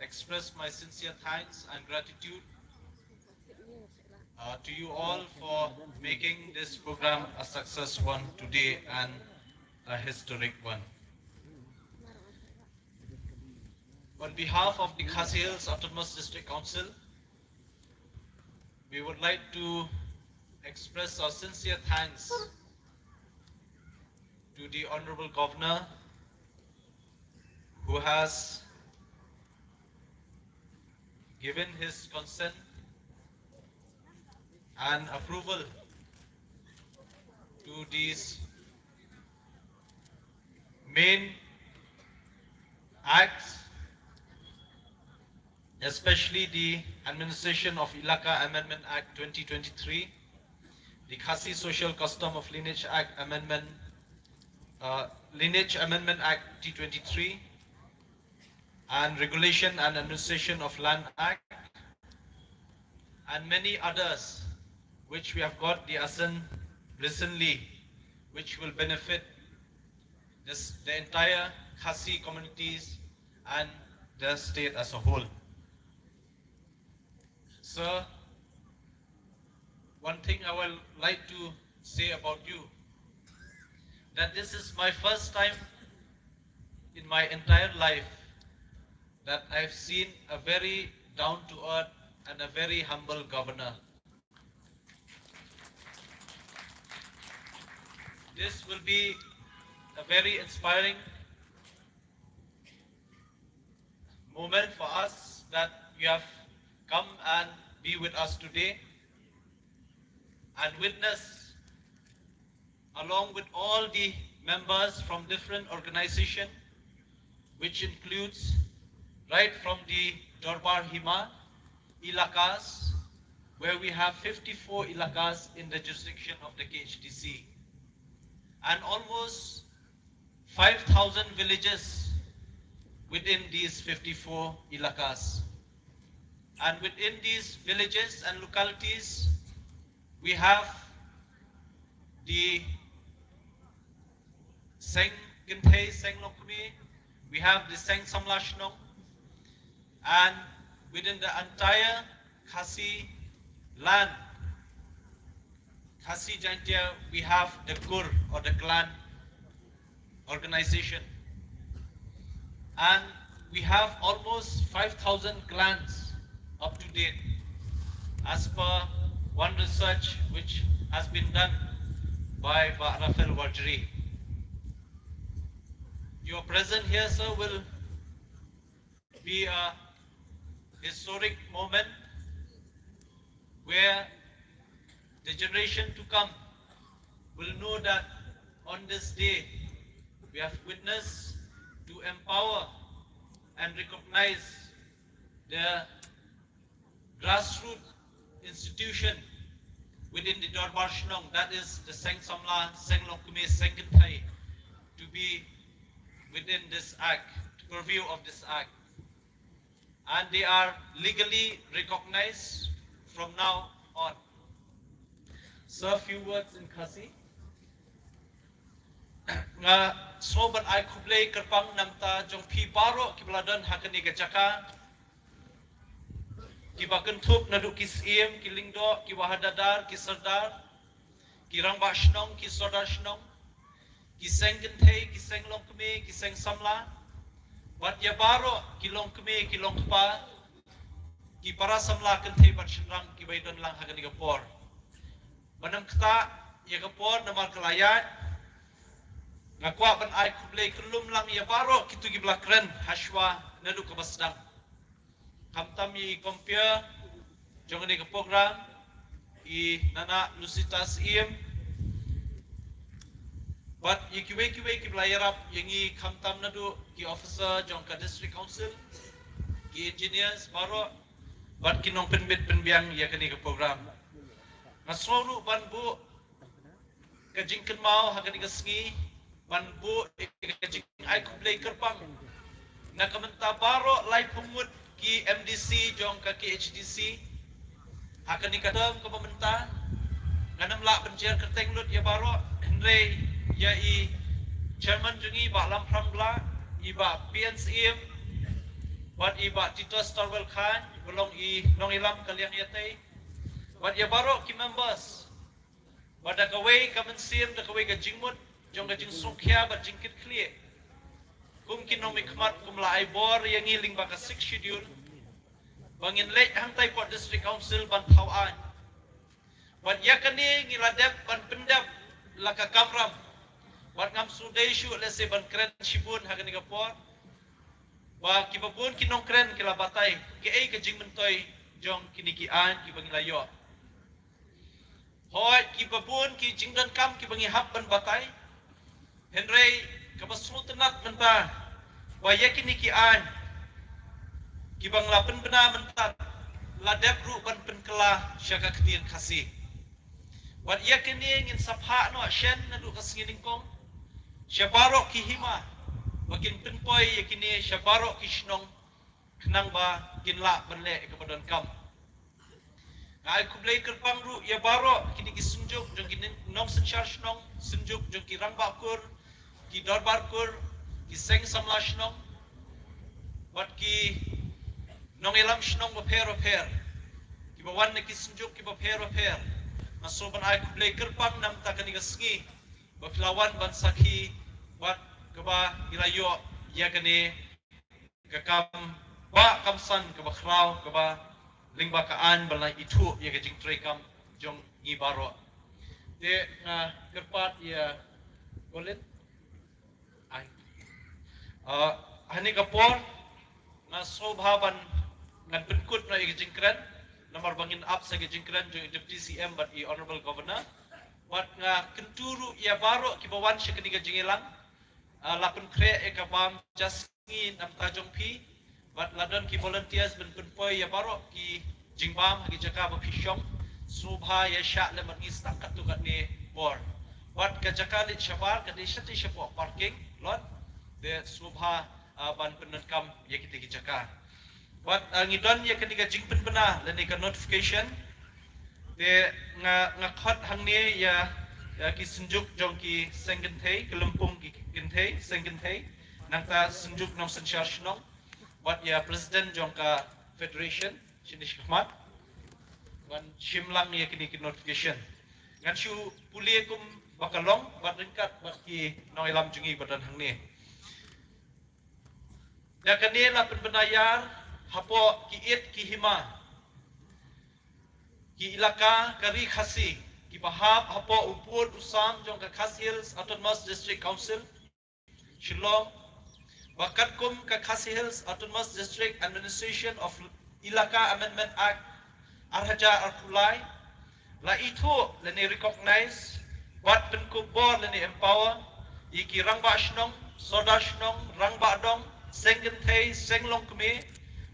express my sincere thanks and gratitude, uh, to you all for making this program a success one today and a historic one. On behalf of the Khasi Hills Autonomous District Council, we would like to express our sincere thanks to the Honorable Governor, who has given his consent and approval to these main acts, especially the Administration of Elaka Amendment Act twenty twenty-three, the Khasi Social Custom of Lineage Act Amendment, uh, Lineage Amendment Act twenty twenty-three, and Regulation and Administration of Land Act, and many others which we have got the assent recently, which will benefit this, the entire Khasi communities and the state as a whole. Sir, one thing I would like to say about you, that this is my first time in my entire life that I've seen a very down to earth and a very humble governor. This will be a very inspiring moment for us that you have come and be with us today and witness, along with all the members from different organization, which includes right from the Dorbar Hima elakas, where we have fifty-four elakas in the jurisdiction of the K H D C, and almost five thousand villages within these fifty-four elakas. And within these villages and localities, we have the Seng Kynthei Seng Longkmie, we have the Seng Samla Shnong, and within the entire Khasi land, Khasi Jaintia, we have the Kur or the clan organization. And we have almost five thousand clans up to date, as per one research which has been done by Bah Raphael Warjri. Your presence here, sir, will be a historic moment where the generation to come will know that on this day we have witnessed to empower and recognize the grassroots institution within the Dorbar Shnong, that is the Seng Samla, Seng Longkmie, Seng Kynthei, to be within this act, purview of this act. And they are legally recognized from now on. So, a few words in Khasi. Nga sngew ban ai khublei kyrpang namta jong phi baroh kiba la don ha kane ka jaka, kiba kynthup naduh ki Syiem, ki Lyngdoh, ki Wahadadar, ki Sordar, ki Rangbah Shnong, ki Sordar Shnong, ki Seng Kynthei, ki Seng Longkmie, ki Seng Samla, bad ïa baroh ki Longkmie, ki Longkpa, ki para samla kynthei bad shynrang kiba ïadon lang ha kane ka por. Ban ym ktah ïa ka por namar ka la ïaid, nga kwah ban ai khublei kyllum lang ïa baroh kito kiba la kren hashwa naduh kaba sdang. Khamtam ïa i compere jong kane ka program, i Nana Lucita Syiem, bad ïa kiwei kiwei kiba la ïarap ïa ngi, khamtam naduh ki officer jong ka District Council, ki engineers baroh, bad ki nongpynbit pynbiang ïa kane ka program. Nga sngew ruh ban buh ka jingkynmaw ha kane ka sngi, ban buh ka jingai khublei kyrpang na ka bynta baroh laiphew ngut ki M D C jong ka K H D C ha kane ka term kaba mynta. Ngan ym lah ban jer kyrteng lut ïa baroh, hynrei ïa i chairman jong ngi Bah Lamphrang Blah, i Bah P N Syiem, bad i Bah Titus Tarwel Chyne, ba long i nongïalam ka liang ïatei, bad ïa baroh ki members, bad da kawei ka mynsiem, da kawei ka jingmut jong ka jingsngewkhia bad jingkitkhlieh, kum ki nongmihkhmat, kum la ai bor ïa ngi lyngba ka Sixth Schedule, ba ngin leit hangtai pdeng District Council ban thaw aiñ. Bad ïa kane ngi la dep ban pyndep la ka kamram. Bad ngam sngewdei shuh lehse ban kren shibun ha kane ka por, ba kiba bun ki nongkren ki la batai kaei ka jingmyntoi jong kine ki aiñ kiba ngi la ïoh. Hooid, kiba bun ki jingdonkam kiba ngi hap ban batai. Hynrei kaba sngewtynnat mynta, ba ïa kine ki aiñ kiba ngi la pynbna mynta, la dep ruh ban pynkylla sha ka ktien Khasi. Bad ïa kine ngin sa phah noh shen naduh ka sngi nyngkong sha baroh ki hima, ba kin pynpoi ïa kine sha baroh ki shnong, khnang ba kin lah ban leh ïa kaba donkam. Nga ai khublei kyrpang ruh ïa baroh kine ki synjuk jong ki nongsynshar shnong, synjuk jong ki rangbah kur, ki dorbar kur, ki seng samla shnong, bad ki nongïalam shnong bapher bapher, kiba wan na ki synjuk kiba pher bapher. Nga sngew ban ai khublei kyrpang namta kane ka sngi, ba phi la wan ban sakhi bad kaba ngi la ïoh ïa kane ka kam ba kam san kaba khraw, kaba lyngba ka aiñ ba la ithuh ïa ka jingtrei kam jong ngi baroh. Te nga kyrpad ïa Colin. Ai. Ah, ha kane ka por nga sngewbha ban ngan pynkut noh ïa ka jingkren, namar ba ngin ap sa ka jingkren jong i Deputy C M bad i Honorable Governor. Bad nga kyntu ruh ïa baroh kiba wan sha kane ka jingïalang, ah, la pynkhreh ïa ka bam ja sngi namta jong phi, bad la don ki volunteers ban pynpoi ïa baroh ki jingbam ha ki jaka ba phi shong. Sngewbha ïa shah lem bad ngi stang katto katne por. Bad ka jaka leit shabar ka dei shatei shapoh parking lot. Te sngewbha, ah, ban pyndonkam ïa kita ki jaka. Bad, ah, ngi don ïa kane ka jingpynbna lane ka notification. Te nga, nga khot hangne ïa, ïa ki synjuk jong ki seng kynthei, ki lympung ki kynthei, seng kynthei, nangta synjuk nongsynshar shnong, bad ïa president jong ka federation shane shakhmat. Ngan shim lang ïa kine ki notification. Ngan shu pule kum ba ka long bad ryngkat bad ki nongïalam jong ngi ba don hangne. Da kane la pynbna ïar hapoh ki ïit ki hima, ki ilaka ka Ri Khasi, kiba hap hapoh u pud u sam jong ka Khasi Hills Autonomous District Council, Shillong, ba katkum ka Khasi Hills Autonomous District Administration of Elaka Amendment Act ar hajar arphew lai, la ithuh lane recognize bad pynkup bor lane empower ïa ki rangbah shnong, sordar shnong, rangbah dong, seng kynthei, seng longkmie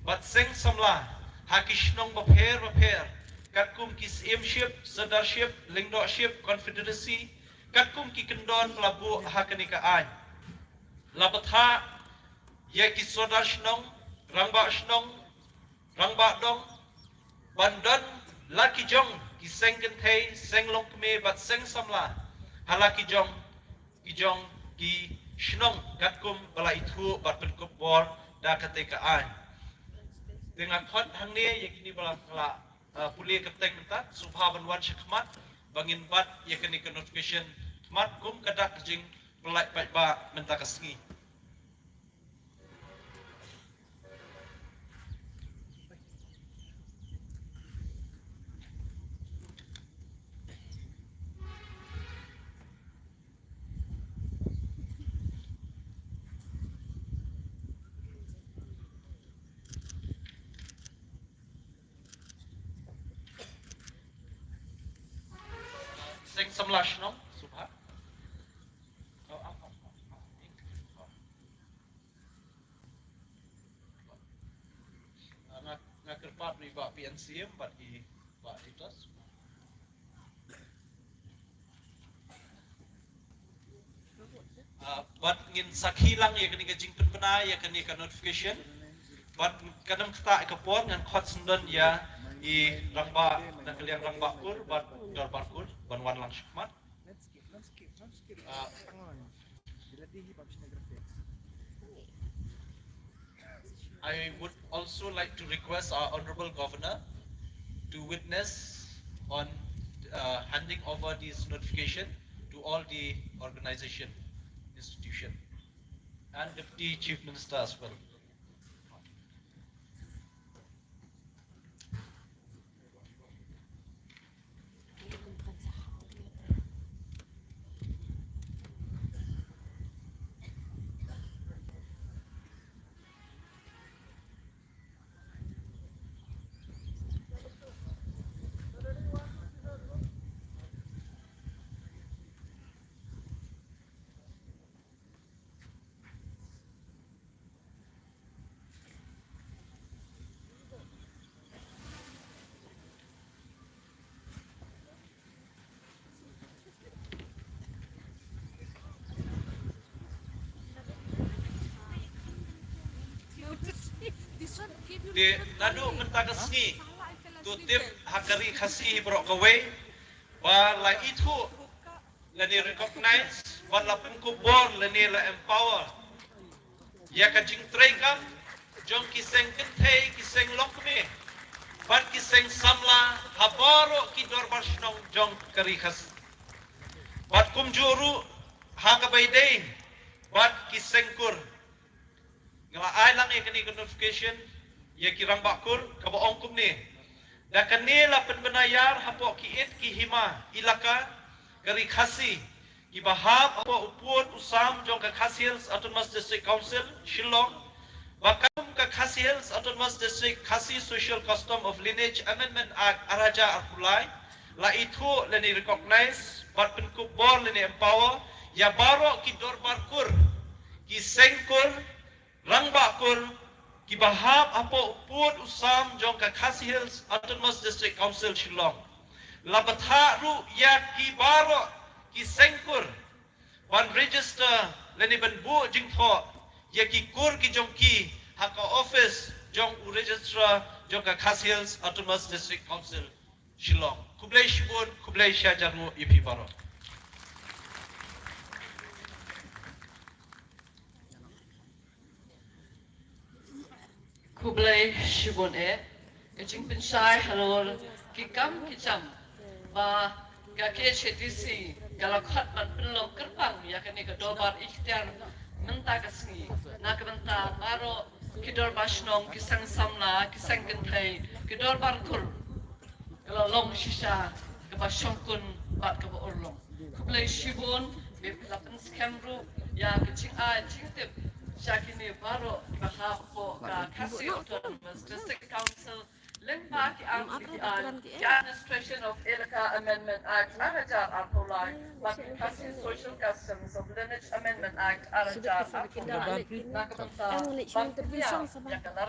bad seng samla ha ki shnong bapher bapher, katkum ki syiemship, sirdarship, lyngdohship, confederacy, katkum ki kyndon ba la buh ha kane ka aiñ. La bthah ïa ki sordar shnong, rangbah shnong, rangbah dong ban don la ki jong ki seng kynthei, seng longkmie bad seng samla ha la ki jong ki jong ki shnong katkum ba la ithuh bad pynkup bor da kata ka aiñ. Te nga khot hangne ïa kine ba la, ba la, uh, pule kyrteng mynta, sngewbha ban wan sha khmat ba ngin bat ïa kane ka notification khmat kum ka dak ka jingpyllait paidbah mynta ka sngi. Seng samla shnong, sngewbha. Nga, nga kyrpad ïa i Bah P N C M bad i Bah Titus. Ah, bad ngin sakhi lang ïa kane ka jingpynbna ïa kane ka notification. Bad kan ym ktah ka por, ngan khot sngewdon ïa i rangbah na ka liang rangbah kur bad dorbar kur ban wan lang sha khmat. Ah, I would also like to request our Honorable Governor to witness on, uh, handing over this notification to all the organization, institution, and Deputy Chief Minister as well. Te naduh mynta ka sngi to tip ha ka Ri Khasi baroh kawei ba la ithuh lane recognize bad la pynkup bor lane la empower ïa ka jingtrei kam jong ki seng kynthei, ki seng longkmie bad ki seng samla ha baroh ki dorbar shnong jong ka Ri Khasi. Bad kumjuh ruh ha kaba ïadei bad ki seng kur. Nga la ai lang ïa kane ka notification ïa ki rangbah kur kaba ong kumne. Da kane la pynbna ïar hapoh ki ïit ki hima Elaka ka Ri Khasi kiba hap hapoh u pud u sam jong ka Khasi Hills Autonomous District Council Shillong, ba kum ka Khasi Hills Autonomous District Khasi Social Custom of Lineage Amendment Act ar hajar arphew lai, la ithuh lane recognize bad pynkup bor lane empower ïa baroh ki dorbar kur, ki seng kur, rangbah kur kiba hap hapoh u pud u sam jong ka Khasi Hills Autonomous District Council Shillong. La bthah ruh ïa ki baroh ki seng kur ban register lane ban buh jingthoh ïa ki kur ki jong ki ha ka office jong u registrar jong ka Khasi Hills Autonomous District Council Shillong. Khublei shibun, khublei shihajar nguh ïa phi baroh. Khublei shibun eh. Ka jingpynshai halor ki kam ki jam ba ka K H A D C ka la khot ban pynlong kyrpang ïa kane ka dorbar ikhtiar mynta ka sngi. Na ka bynta baroh ki dorbar shnong, ki seng samla, ki seng kynthei, ki dorbar kur. Ka la long shisha kaba shongkun bad kaba urlong. Khublei shibun, ba phi la pynskhem ruh ïa ka jingai jingtip sha kine baroh ba hap hapoh ka Khasi Autonomous District Council lyngba ki aiñ ki Administration of Elaka Amendment Act ar hajar arphew lai bad ki Khasi Social Customs of Lineage Amendment Act ar hajar arphew lai na ka bynta ban pynïaid ïa ka lar